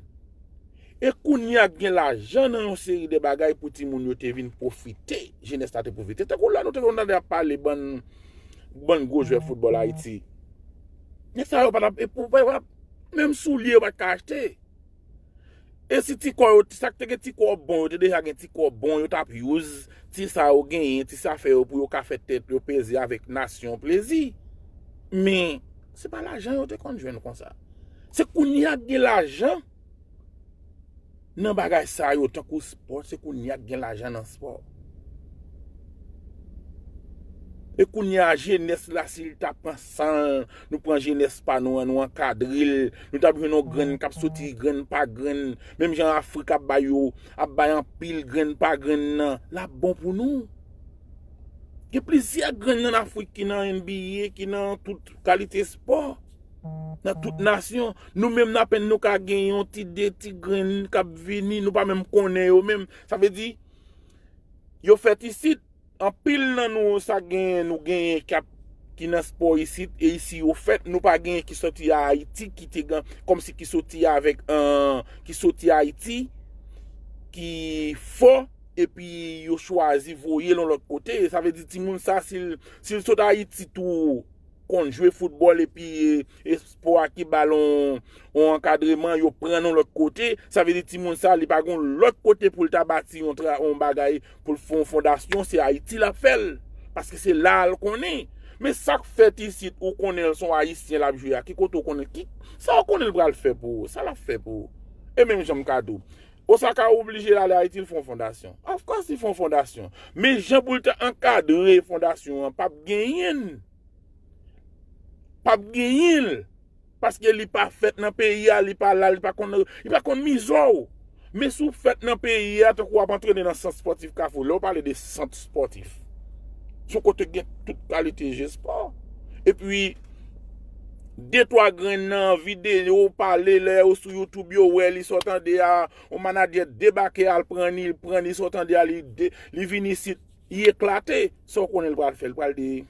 E kounye a gen lajan nan yon seri de bagay pou timoun yo te vin pwofite, jenès la te pwofite. Tankou lè nou te konn tande ap pale bann, bann gwo jwè foutbòl Ayiti. Nèg sa yo pa t ap, e pou, pa, pa, menm soulye yo pa t ka achte. E si ti kò yo, sa k te gen ti kò bon, yo te deja gen ti kò bon, yo t ap use ti sa yo genyen, ti sa fè yo pou yo ka fè tèt yo peze avèk nasyon plezi. Men, se pa lajan yo te konn jwenn konsa. Se kounye a k gen lajan nan bagay sa yo, tankou spò, se kounye a k gen lajan nan spò. E kounye a, jenès la, si l ta pran san l, nou pran jenès pa nou an, nou ankadre l, nou t ap jwenn yon grenn k ap soti grenn pa grenn, menm jan Afrik ap bay yo, ap bay anpil grenn pa grenn nan, l ap bon pou nou. Gen plizyè grenn nan Afrik ki nan N B A, ki nan tout kalite spò, nan tout nasyon. Nou menm, n apenn nou ka gen yon ti de ti grenn k ap vini, nou pa menm konnen yo menm. Sa vle di, yo fèt isit, anpil nan nou sa gen, nou genyen k ap, ki nan spò isit, e isi yo fèt, nou pa genyen ki soti a Ayiti, ki te gen, kòmsi ki soti avèk, an, ki soti Ayiti, ki fò, epi yo chwazi voye l yon lòt kote. Sa vle di timoun sa, si l, si l sot Ayiti tou, konn jwe foutbòl epi, e, e spò a ki ba l yon, yon ankadreman, yo pran l yon lòt kote, sa vle di timoun sa, li pa gen yon lòt kote pou l ta bati yon tra-, yon bagay, pou l fè yon fondasyon, se Ayiti l ap fè l. Paske se la l konnen. Men sa k fèt isit, ou konnen l se yon Ayisyen l ap jwe a, ki kote w konnen, ki, sa w konnen l pral fè pou ou, sa l ap fè pou ou. E menm jan m ka di w, Osaka oblije l ale Ayiti, l fè yon fondasyon. Of course, li fè yon fondasyon. Men jan pou l ta ankadre fondasyon an, p ap genyen l. P ap genyen l. Paske li pa fèt nan peyi a, li pa la, li pa konn, li pa konn mizo w. Men si w fèt nan peyi a, tankou w ap antrene nan sant spòtif Kafou, lè w pale de sant spòtif, se yon kote gen tout kalite je spò. Epi, de twa grenn nan videyo pale lè yo sou YouTube, yo wè li sa w tande a, yon manadjè debake al pran li, li pran li sa w tande a, li de-, li vin isit, li eklate. Sa w konnen l pral fè? L pral di,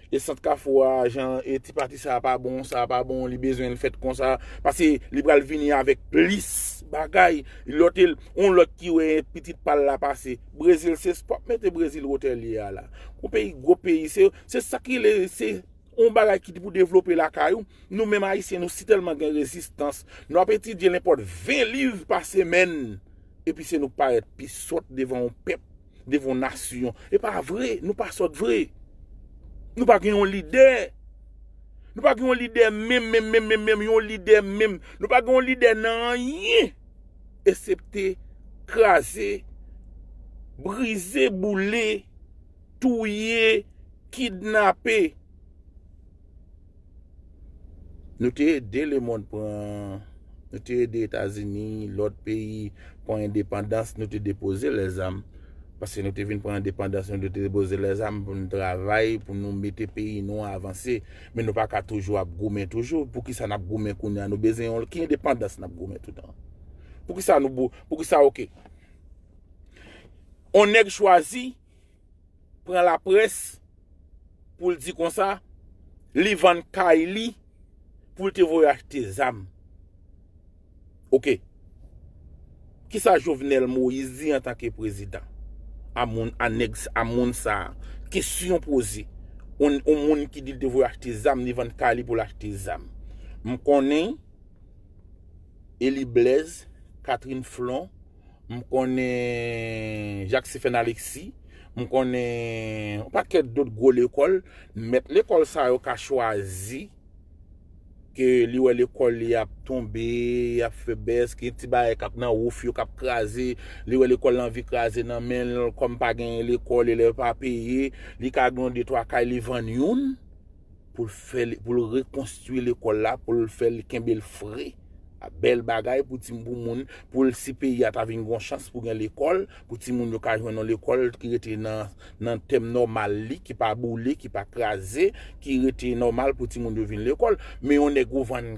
e sant Kafou a, jan, e ti pati sa a pa bon, sa a pa bon, li bezwen l fèt konsa, paske li pral vini avèk plis bagay. Lòt, yon lòt ki wè pitit pa l la pase. Brezil, se spò, mete Brezil wotè l ye a la. Yon peyi, gwo peyi, se, se sa ki le, se yon bagay ki pou devlope lakay ou. Nou menm Ayisyen, nou si tèlman gen rezistans. Nou ap etidye nenpòt ven liv pa semèn. Epi se nou k parèt pi sòt devan yon pèp, devan yon nasyon. E pa vre, nou pa sòt vre. Nou pa gen yon lidè. Nou pa gen yon lidè menm, menm, menm, menm, menm, yon lidè menm. Nou pa gen yon lidè nan anyen. Eksepte kraze, brize, boule, touye, kidnape. Nou te ede lemonn pran, nou te ede Etazini, lòt peyi pran endepandans, nou te depoze lèzam. Paske nou te vin pran endepandans, nou te depoze lèzam pou nou travay, pou nou mete peyi nou avanse. Men nou pa ka toujou ap goumen toujou. Poukisa n ap goumen kounye a? Nou bezwen yon ki endepandans n ap goumen toutan? Poukisa nou bou-, poukisa, oke. On nèg chwazi pran laprès pou l di konsa, li vann kay li pou l te voye achte zam. Oke. Kisa Jovenel Moïse di antanke prezidan a moun, a nèg, a moun sa a? Kesyon poze. On, on moun ki di l te voye achte zam, li vann kay li pou l achte zam. M konnen Eli Blaise, Catherine Flon, m konnen Jacques Stephen Alexis, m konnen yon pakèt dòt gwo lekòl. Mèt lekòl sa yo ka chwazi ke li wè lekòl li ap tonbe, ap fè bès, ke ti bagay k ap nan wouf yo k ap kraze, li wè lekòl la anvi kraze nan men l, kòm pa genyen lekòl, elèv pa peye, li ka gen yon de twa kay, li vann youn pou l fè, pou l rekonstwi lekòl la, pou l fè l kenbe l fre, Bèl bagay pou ti pou moun, pou l, si peyi a ta vin gon chans pou gen lekòl, pou timoun yo ka jwenn yon lekòl ki rete nan, nan tèm nòmal li, ki pa boule, ki pa kraze, ki rete nòmal pou timoun yo vin lekòl. Men yon nèg ou vann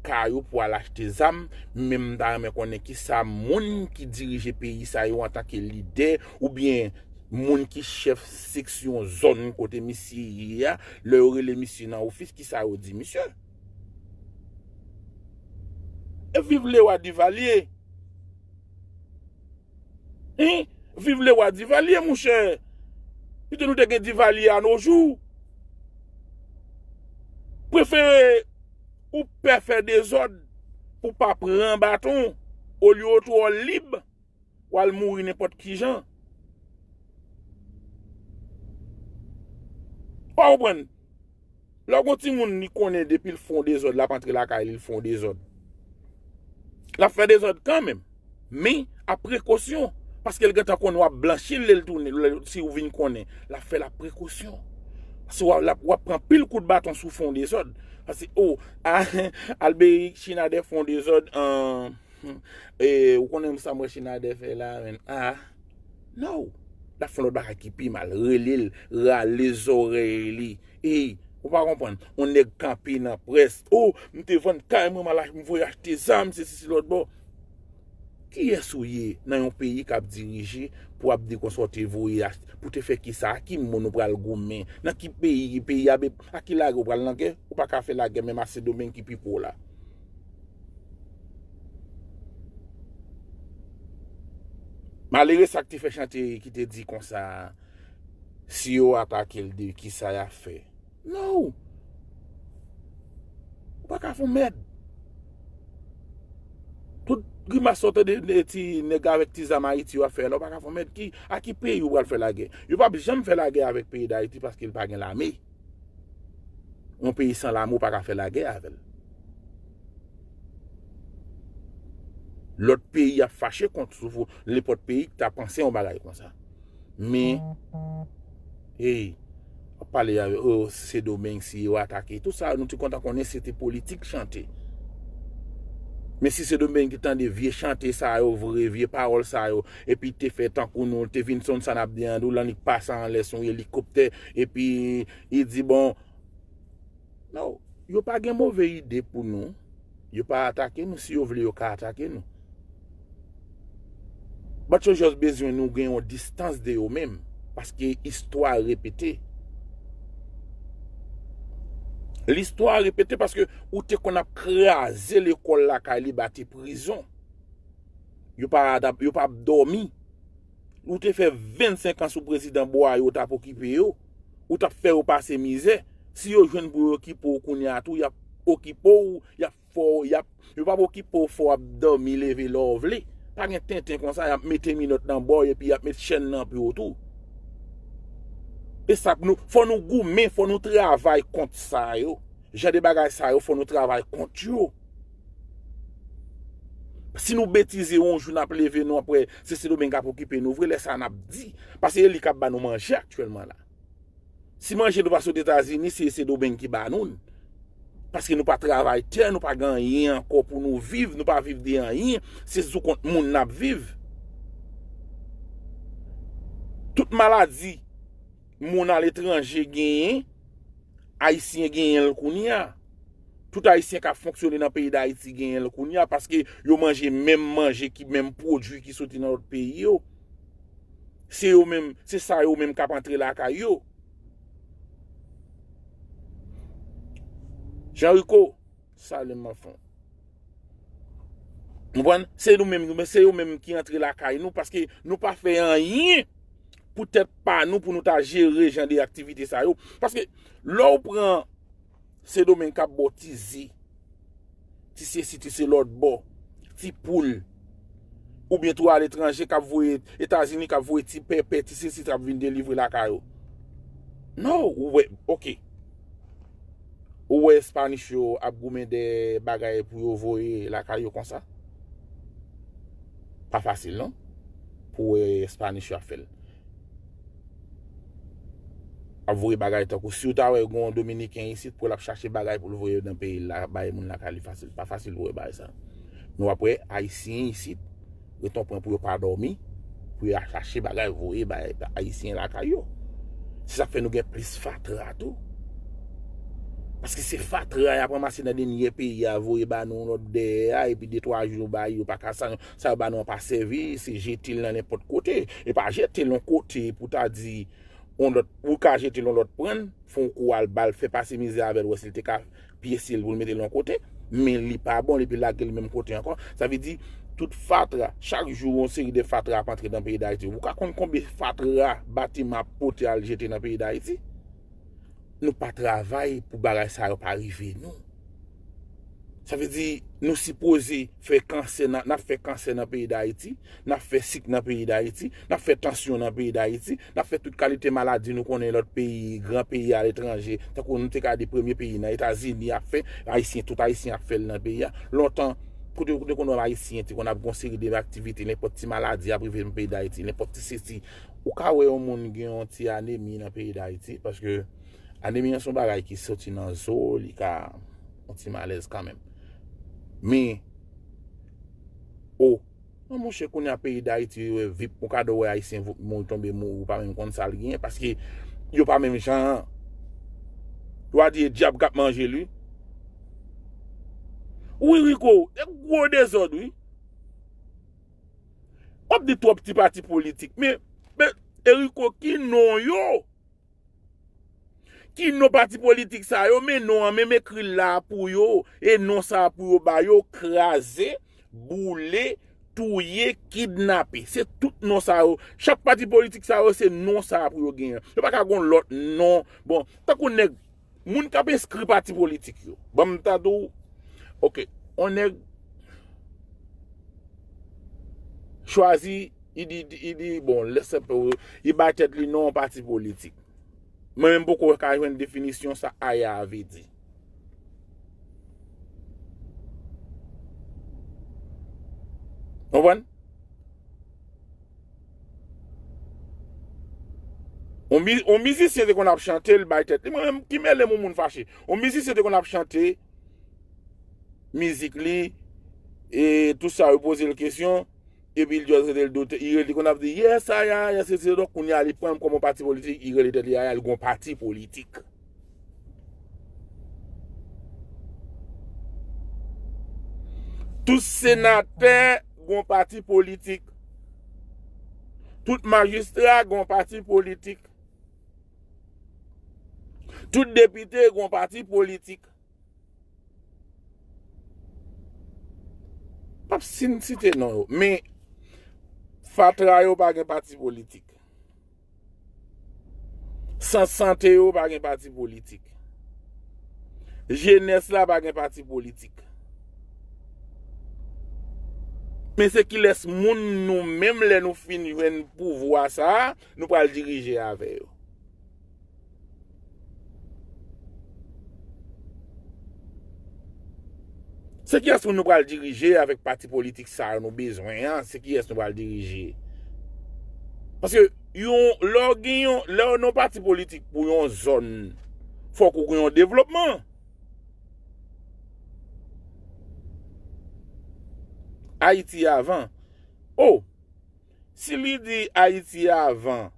kay ou pou al achte zam, men m ta renmen konnen kisa moun ki dirije peyi sa yo antanke lidè oubyen moun ki chèf seksyon zòn kote misye ye a, lè yo rele misye nan ofis, kisa yo di misye? E viv lewa Divalye! Hein? Viv lewa Divalye, monchè! Pito nou te gen Divalye a nos jours. Prefere ou pè fè dezòd pou pa pran baton, olye ou twò lib, w al mouri nenpòt ki jan. Ou pa konprann? Lè w gon timoun li konnen depi l fè yon dezòd, l ap antre lakay li, l fè yon dezòd. L ap fè dezòd kanmenm. Men, a prekosyon. Paske l gentan konnen w ap blanchi l lè l tounen, lè, si w vin konnen. L ap fè l a prekosyon. Paske w ap, w ap, w ap pran pil kout baton si w fè yon dezòd. Paske, o, a, Alberic Chinadè fè yon dezòd, an, e, ou konnen sa m wè Chinadè fè la, menn. A, no. L ap fè yon lòt bagay ki pi mal. Rele l, rale zòrèy li. Ey, ou pa konprann. Yon nèg kanpe nan près. O, m te vann kay mwen, m al ach-, m voye achte zam, se sesi lòt bò. Kiyès ou ye nan yon peyi k ap dirije pou w ap di konsa w te voye achte, pou te fè kisa? A ki moun ou pral goumen? Nan ki peyi, peyi a be-, a ki lagè ou pral nan gè? Ou pa ka fè lagè menm a Sendomeng ki pi pwo la. Malere sa k te fè chante ki te di konsa, si yo atake l de kisa y ap fè? No! Ou pa ka fè yon mèd. Tout grimas sa w tande de ti nèg avèk ti zam Ayiti yo ap fè la, ou pa ka fè yon mèd. Ki, a ki peyi ou pral fè lagè? Yo p ap janm fè lagè avèk peyi Dayiti paske l pa gen lame. Yon peyi san lame, ou pa ka fè lagè avè l. Lòt peyi ap fache kont sou nenpòt peyi ki ta panse yon bagay konsa. Men, hey, w ap pale avè, o, Sendomeng, si yo atake. Tout sa, nou te kontan konnen se te politik chante. Men si Sendomeng te tande vye chante sa yo, vre vye pawòl sa yo, epi te fè tankou nou, te vin sonn sa n ap di an dou, l annik pase anlè sou yon elikoptè, epi li di, bon, no, yo pa gen move ide pou nou. Yo pa atake nou, si yo vle, yo ka atake nou. But yo just bezwen nou gen yon distans de yo menm, paske istwa repete. Listwa repete paske ou te konn ap kraze lekòl lakay li, bati prizon. Yo pa, yo pa ap dòmi. Ou te fè vennsenk an sou prezidan bò a, yo t ap okipe yo. Ou t ap fè yo pase mizè. Si yo jwenn pou yo okipe w kounye a tou, y ap okipe w, y ap fè w, y ap, yo p ap okipe w, fè w ap dòmi, leve lè w vle. Pa gen tenten konsa, y ap mete minòt nan bò w epi y ap met chèn nan pye w tou. E sa k nou, fò nou goumen, fò nou travay kont sa yo. Jan de bagay sa yo, fò nou travay kont yo. Si nou betize yon jou, n ap leve, nou ap wè se Sendomeng k ap okipe nou vre, lè sa a n ap di. Paske e li k ap ba nou manje aktyèlman la. Si manje nou pa sot Etazini, se Sendomeng ki ba nou l. Paske nou pa travay tè, nou pa gen anyen ankò pou nou viv, nou pa viv de anyen, se sou kont moun n ap viv. Tout maladi moun aletranje genyen, Ayisyen genyen l kounye a. Tout Ayisyen k ap fonksyone nan peyi Dayiti genyen l kounye a, paske yo manje menm manje ki menm pwodui ki soti nan lòt peyi yo. Se yo menm, se sa yo menm k ap antre lakay yo. Jean Rico, salim anfan. Ou konprann? Se nou menm, se yo menm ki antre lakay nou, paske nou pa fè anyen pou tèt pa nou, pou nou ta jere jan de aktivite sa yo. Paske lè w pran Sendomeng k ap ba w ti ze, ti sesi, ti se lòt bò, ti poul, oubyen tou aletranje k ap voye, Etazini k ap voye ti pèpè, ti sesi, t ap vin delivre lakay ou. No, ou wè, oke. Ou wè Spanish yo ap goumen de bagay pou yo voye lakay yo konsa? Pa fasil non, pou wè Spanish yo ap fè l. ap voye bagay tankou si w ta wè gen yon Dominiken isit pou l ap chache bagay pou l voye nan peyi l la, bay moun lakay li fasil. Pa fasil pou w wè bagay sa. Men w ap wè Ayisyen isit, ret yon pwen pou yo pa dòmi, pou yo al chache bagay voye bay Ayisyen lakay yo. Se sa k fè nou gen plis fatra tou. Paske se fatra y ap ranmase nan dènye peyi a, voye ba nou lòt dèyè a, epi de twa jou nou bay yo pa ka sa, sa yo ba nou an pa sèvi, se jete l nan nenpòt kote. E pa jete l yon kote pou ta di, yon lòt, ou ka jete l yon lòt prann, fè yon kou al ba l, fè pase mizè avè l, wè si l te ka pyese l pou l mete l yon kote, men li pa bon, epi lage l menm kote ankò. Sa vle di, tout fatra, chak jou yon seri de fatra ap antre nan peyi Dayiti. Ou ka konn konbyen fatra batiman ap pote al jete nan peyi Dayiti? Nou pa travay pou bagay sa yo pa rive nou. Sa vle di, nou sipoze fè kansè nan, n ap fè kansè nan peyi Dayiti, n ap fè sik nan peyi Dayiti, n ap fè tansyon nan peyi Dayiti, n ap fè tout kalite maladi nou konnen lòt peyi, gran peyi aletranje, tankou nou te ka di premye peyi nan Etazini ap fè, Ayisyen, tout Ayisyen ap fè l nan peyi a. Lontan, kote, kote konnen Ayisyen te konn ap gon seri de aktivite, nenpòt ti maladi ap rive nan peyi Dayiti, nenpòt ti sesi. Ou ka wè yon moun gen yon ti anemi nan peyi Dayiti, paske anemi an se yon bagay ki soti nan zo, li ka yon ti malèz kanmenm. Men, o, non, monchè, kounye a peyi Dayiti, yo vip, ou ka do wè Ayisyen vou-, mouri, tonbe mouri, ou pa menm konn sa l genyen, paske yo pa menm jan. Yo a di e dyab k ap manje l, wi. Wi, Rico, e gwo dezòd, wi. W ap di twòp ti pati politik, men, men, e Rico, ki non yo? Ki non pati politik sa yo? Men non an, menm ekri l la pou yo, e non sa a pou yo ba yo, kraze, boule, touye, kidnape. Se tout non sa yo. Chak pati politik sa yo, se non sa a pou yo genyen. Yo pa ka gon lòt non. Bon, tankou nèg, moun k ap enskri pati politik yo. Ban m ta di w, oke, yon nèg chwazi, li di, li di, bon, lè se pou, li bay tèt li non yon pati politik. Mwen menm poko ka jwenn definisyon sa aya a vle di. Konprann? On mi-, on mizisyen te konn ap chante, l bay tèt li. Mwen menm, ki mele m yon moun fache. On mizisyen te konn ap chante mizik li, e tout sa, yo poze l kesyon, epi l just rete l dote, li rete konn ap di, yes, aya, yes, yes, donk, kounye a, li pran l kòm yon pati politik, li rele tèt li aya, li gon pati politik. Tout senatè gon pati politik. Tout majistra gon pati politik. Tout depite gon pati politik. P ap sin site non yo, men fatra yo pa gen pati politik. Sant sante yo pa gen pati politik. Jenès la pa gen pati politik. Men se kilès moun nou menm lè nou fin jwenn pouvwa sa a, nou pral dirije avè yo. Se kiyès moun nou pral dirije avèk pati politik sa yo nou bezwen an? Se kiyès nou pral dirije? Paske yon, lè w gen yon, lè w nan yon pati politik pou yon zòn, fòk ou gen yon devlopman. Ayiti avan. O, si li di Ayiti avan,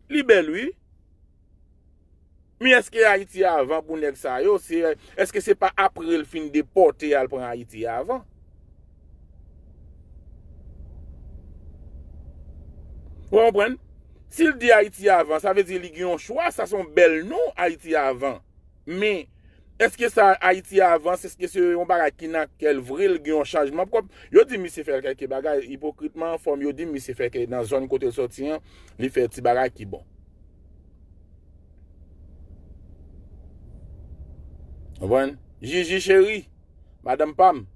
li bèl, wi. Men èske Ayiti avan pou nèg sa yo, se, èske se pa apre l fin depòte al pran Ayiti avan? Ou konprann? Si l di Ayiti avan, sa vle di li gen yon chwa, sa se yon bèl non, Ayiti avan. Men, èske sa Ayiti avan, èske se yon bagay ki nan kè l vre, l gen yon chanjman pwòp? Yo di misye fè kèlke bagay, ipokritman, anfòm, yo di misye fè kè nan zòn kote l sòti an, li fè ti bagay ki bon. Konprann? Jiji cheri, madanm pa m.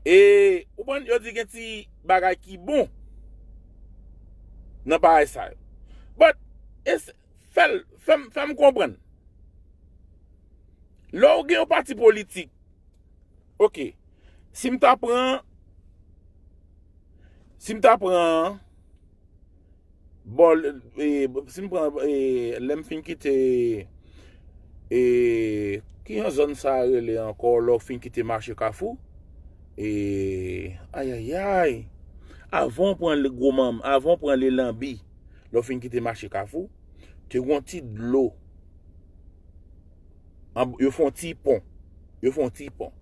E, ou konprann, yo di gen ti bagay ki bon nan bagay sa yo. But, e s-, fè l, fè m, fè m konprann. Lè w gen yon pati politik, oke, si m ta pran, si m ta pran Bò, e, si m pran, e, lè m fin kite, e, ki jan zòn sa a rele ankò, lè w fin kite mache Kafou? E, ayayay! Avan w pran le gwo manm, avan w pran le lanbi, lè w fin kite mache Kafou, te gon ti dlo. An, yo fè yon ti pon. Yo fè yon ti pon.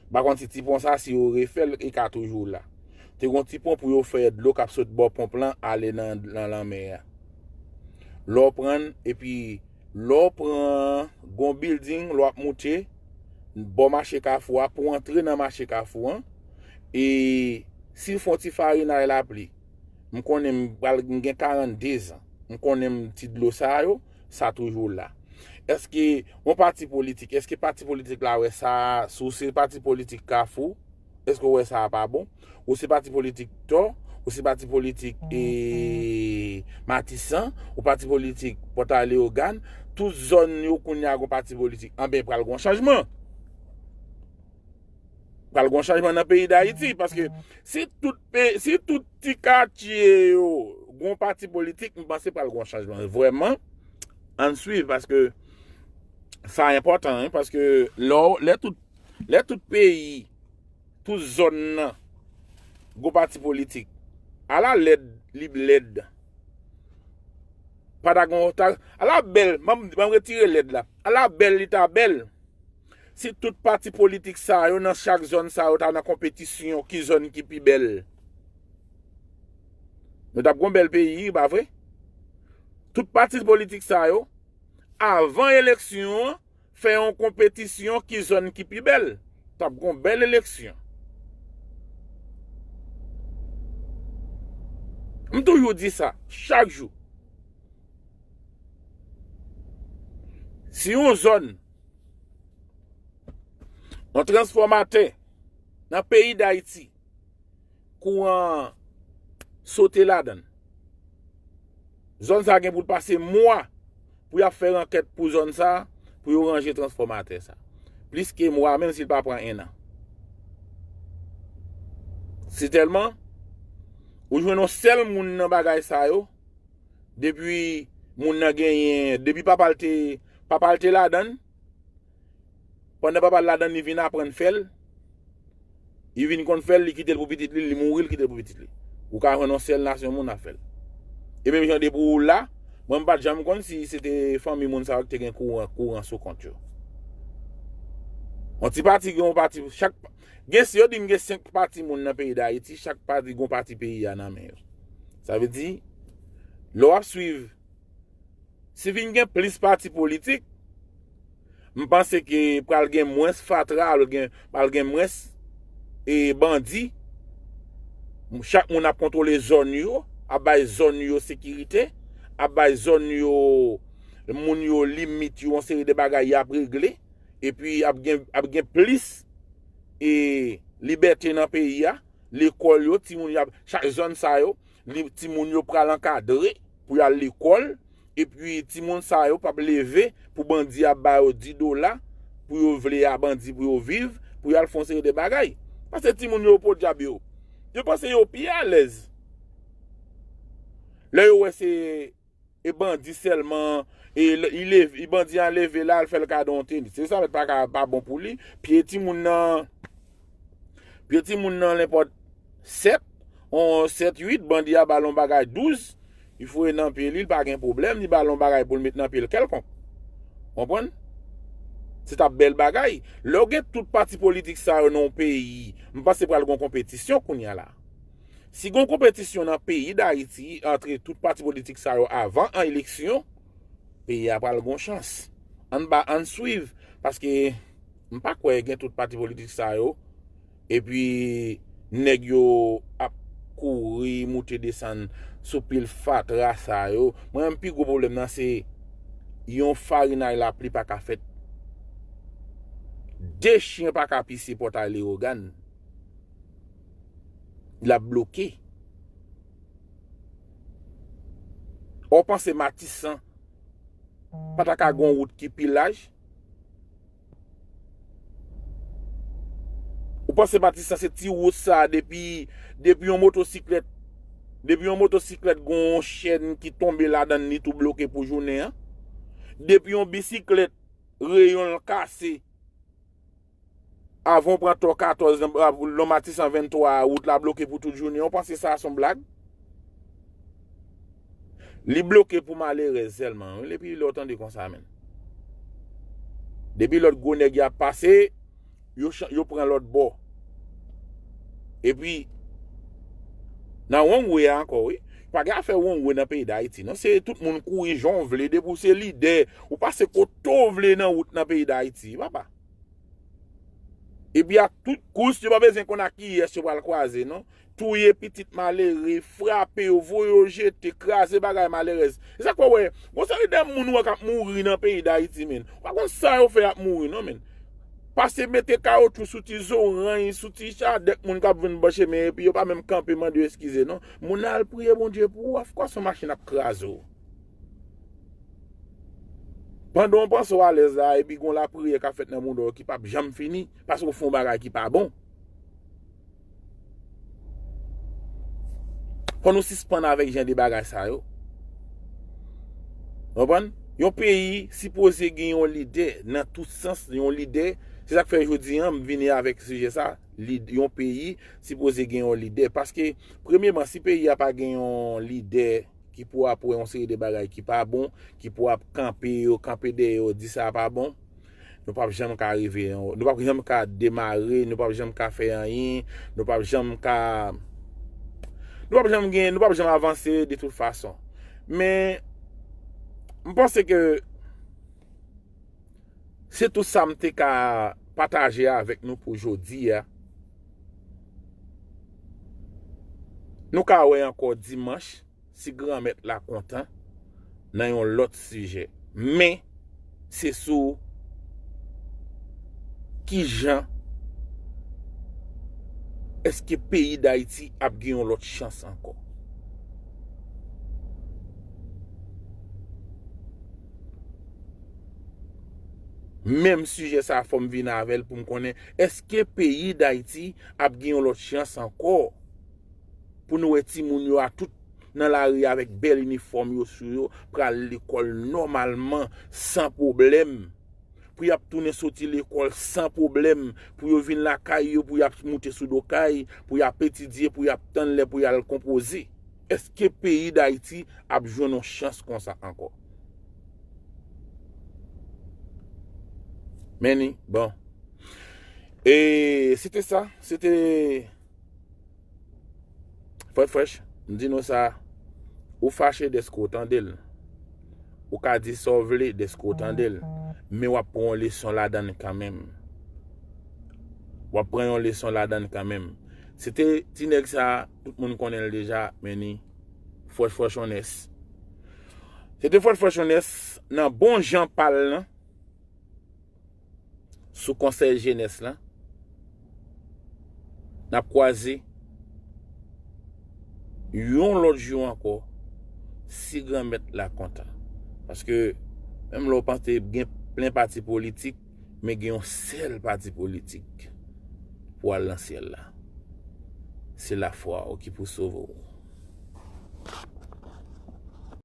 M pa konn si ti pon sa, si yo refè l, li ka toujou la. Te gon ti pon pou yo fè dlo k ap sot bò ponp lan ale nan, nan lanmè a. Lè w pran, epi lè w pran gon bilding, lè w ap moute, bò mache Kafou a, pou w antre nan mache Kafou an, e si w fè yon ti farinay lapli, m konnen m pral, m gen karannde zan. M konnen m ti dlo sa yo, sa toujou la. Èske yon pati politik, èske pati politik la wè sa, si w se pati politik Kafou, èske w wè sa a pa bon? Ou se pati politik Tò, ou se pati politik, e, Matisan, ou pati politik Pòtay Leyogàn, tout zòn yo kounye a gon pati politik. Anben, pral gon chanjman. Pral gon chanjman nan peyi Dayiti, paske si tout pe-, si tout ti katye yo gon pati politik, m panse pral gon chanjman. Vrèman, ann swiv, paske sa enpòtan, wi, paske lè w, lè tout, lè tout peyi, tout zòn nan, gon pati politik, ala lèd, li lèd. Pa ta gon, ta, ala bèl, m, m retire lèd la. Ala bèl, li ta bèl. Si tout pati politik sa yo nan chak zòn sa yo ta nan konpetisyon ki zòn ki pi bèl, nou t ap gon bèl peyi, pa vre? Tout pati politik sa yo, avan eleksyon an, fè yon konpetisyon ki zòn ki pi bèl. T ap gon bèl eleksyon. M toujou di sa, chak jou. Si yon zòn, yon transfòmatè nan peyi Dayiti, kouran sote ladan l, zòn sa gen pou l pase mwa pou y ap fè rankèt pou zòn sa, pou yo ranje transfòmatè sa. Plis ke mwa, menm si l pa pran en an. Se tèlman, ou jwenn yon sèl moun nan bagay sa yo, depi moun nan genyen, depi papa l te, papa l te ladan l, pandan papa l ladan l, li vin aprann fè l, li vin konn fè l, li kite l pou pitit li, li mouri, li kite l pou pitit li. Ou ka jwenn yon sèl nasyon moun ap fè l. E menm jan depi ou la, mwen m pa t janm konn si se te fanmi moun sa yo ki te gen kouran, kouran sou kont yo. Yon ti pati gen yon pati, chak, gen, si yo di m gen senk pati moun nan peyi Dayiti, chak pati gen yon pati peyi a nan men yo. Sa vle di, lè w ap swiv, si vin gen plis pati politik, m panse ke pral gen mwens fatra, pral gen, pral gen mwens, e, bandi. Chak moun ap kontwole zòn yo, ap bay zòn yo sekirite, ap bay zòn yo, moun yo limit yo, yon seri de bagay y ap regle. Epi ap gen, ap gen plis, e, libète nan peyi a. Lekòl yo, timoun yo ap, chak zòn sa yo, li, timoun yo pral ankadre pou y al lekòl. Epi timoun sa yo p ap leve pou bandi ap ba yo dis dola, pou yo vle a bandi pou yo viv, pou y al fè yon seri de bagay. Paske timoun yo podyab yo, yo panse yo pi alèz. Lè yo wè se e bandi sèlman, e l-, li leve, e bandi a leve la, l fè l kado yon tenis. Se sa mèt pa ka, pa bon pou li. Pye timoun nan, pye timoun nan lenpòt sèt, on sèt, uit, bandi a ba l yon bagay douz, li foure nan pye li, li pa gen pwoblèm, li ba l yon bagay pou l met nan pye l kèlkonk. Konprann? Se t ap bèl bagay. Lè w gen tout pati politik sa yo nan yon peyi, m panse pral gen yon konpetisyon kounye a la. Si gon konpetisyon nan peyi Dayiti antre tout pati politik sa yo avan an eleksyon, peyi a pral gon chans. Ann ba, ann swiv, paske m pa kwè gen tout pati politik sa yo, epi nèg yo ap kouri, moute desann sou pil fatra sa yo. Mwen menm pi gwo pwoblèm nan se yon farinay lapli pa ka fèt. De chen pa ka pise Pòtay Leyogàn. L ap bloke. Ou panse Matisan pa ta ka gon wout ki pi laj? Ou panse Matisan se ti wout sa depi, depi yon motosiklèt Depi yon motosiklèt gen yon chèn ki tonbe ladan l, li tou bloke pou jounen an. Depi yon bisiklèt reyon l kase, avan w pran tò katòz nan, nan Matisan venntwa a, wout la bloke pou tout jounen an, ou panse sa a se yon blag? Li bloke pou malerèz sèlman, wi, epi lè w tande konsa, menn. Depi lòt gwo nèg y ap pase, yo, chan- yo pran lòt bò. Epi, nan wrong way a ankò, wi. Pa gen afè wrong way nan peyi Dayiti, non. Se tout moun kouri jan w vle, depi w se lidè, ou pase kote w vle nan wout nan peyi Dayiti, papa. Epi ak tout kous, yo pa bezwen konn ak kiyès yo pral kwaze, non. Touye pitit malere, frape yo, voye yo jete, kraze bagay malerèz. E sa k fè w wè, gon seri de moun ou wè k ap mouri nan peyi Dayiti, menn. Ou pa konn sa yo fè y ap mouri, non, menn. Pase mete kawotchou sou ti zoranj, sou ti chadèk moun k ap vin bò chemen, epi yo pa menm kanpe mande yo eskize, non. Moun nan al priye Bondye pou ou, of course, yon machin ap kraze w. Pandan w panse w alèz la, epi gon lapriyè k ap fèt nan bouda w ki p ap janm fini, paske w fè yon bagay ki pa bon. Fò nou sispann avèk jan de bagay sa yo. Konprann? Yon peyi sipoze gen yon lidè nan tout sans, yon lidè. Se sa k fè jodi an, m vini avèk sijè sa. Lid- yon peyi sipoze gen yon lidè. Paske, premyeman, si peyi a pa gen yon lidè ki pou ap wè yon seri de bagay ki pa bon, ki pou ap kanpe yo, kanpe dèyè yo, di sa pa bon, nou p ap janm ka rive, nou p ap janm ka demare, nou p ap janm ka fè anyen, nou p ap janm ka, nou p ap janm gen, nou p ap janm avanse de tout fason. Men, m panse ke se tou sa m te ka pataje avèk nou pou jodi a. Nou ka wè ankò dimanch, si Granmèt la kontan, nan yon lòt sijè. Men, se sou kijan èske peyi Dayiti ap gen yon lòt chans ankò. Menm sijè sa a, fò m vin avè l pou m konnen, èske peyi Dayiti ap gen yon lòt chans ankò? Pou nou wè timoun yo a tout nan lari avèk bèl inifòm yo sou yo, pral lekòl nòmalman, san pwoblèm. Pou y ap tounen soti lekòl san pwoblèm, pou yo vin lakay yo, pou y ap moute sou do kay, pou y ap etidye, pou y ap tann lè pou y al konpoze. Èske peyi Dayiti ap jwenn yon chans konsa ankò? Men ni, bon. E se te sa, se te Frèt Fresh, m di nou sa, ou fache dèske w tande l. Ou ka di sa w vle dèske w tande l, men w ap pran yon leson ladan l kanmenm. W ap pran yon leson ladan l kanmenm. Se te ti nèg sa, tout moun konnen l deja, men ni Fresh Fresh Onès. Se te Fresh Fresh Onès nan bon jan pa l lan. Sou konsèy jenès lan. N ap kwaze yon lòt jou ankò, si Granmèt la kontan. Paske, menm lè w panse gen plen pati politik, men gen yon sèl pati politik pou al nan syèl la. Se lafwa w ki pou sove w.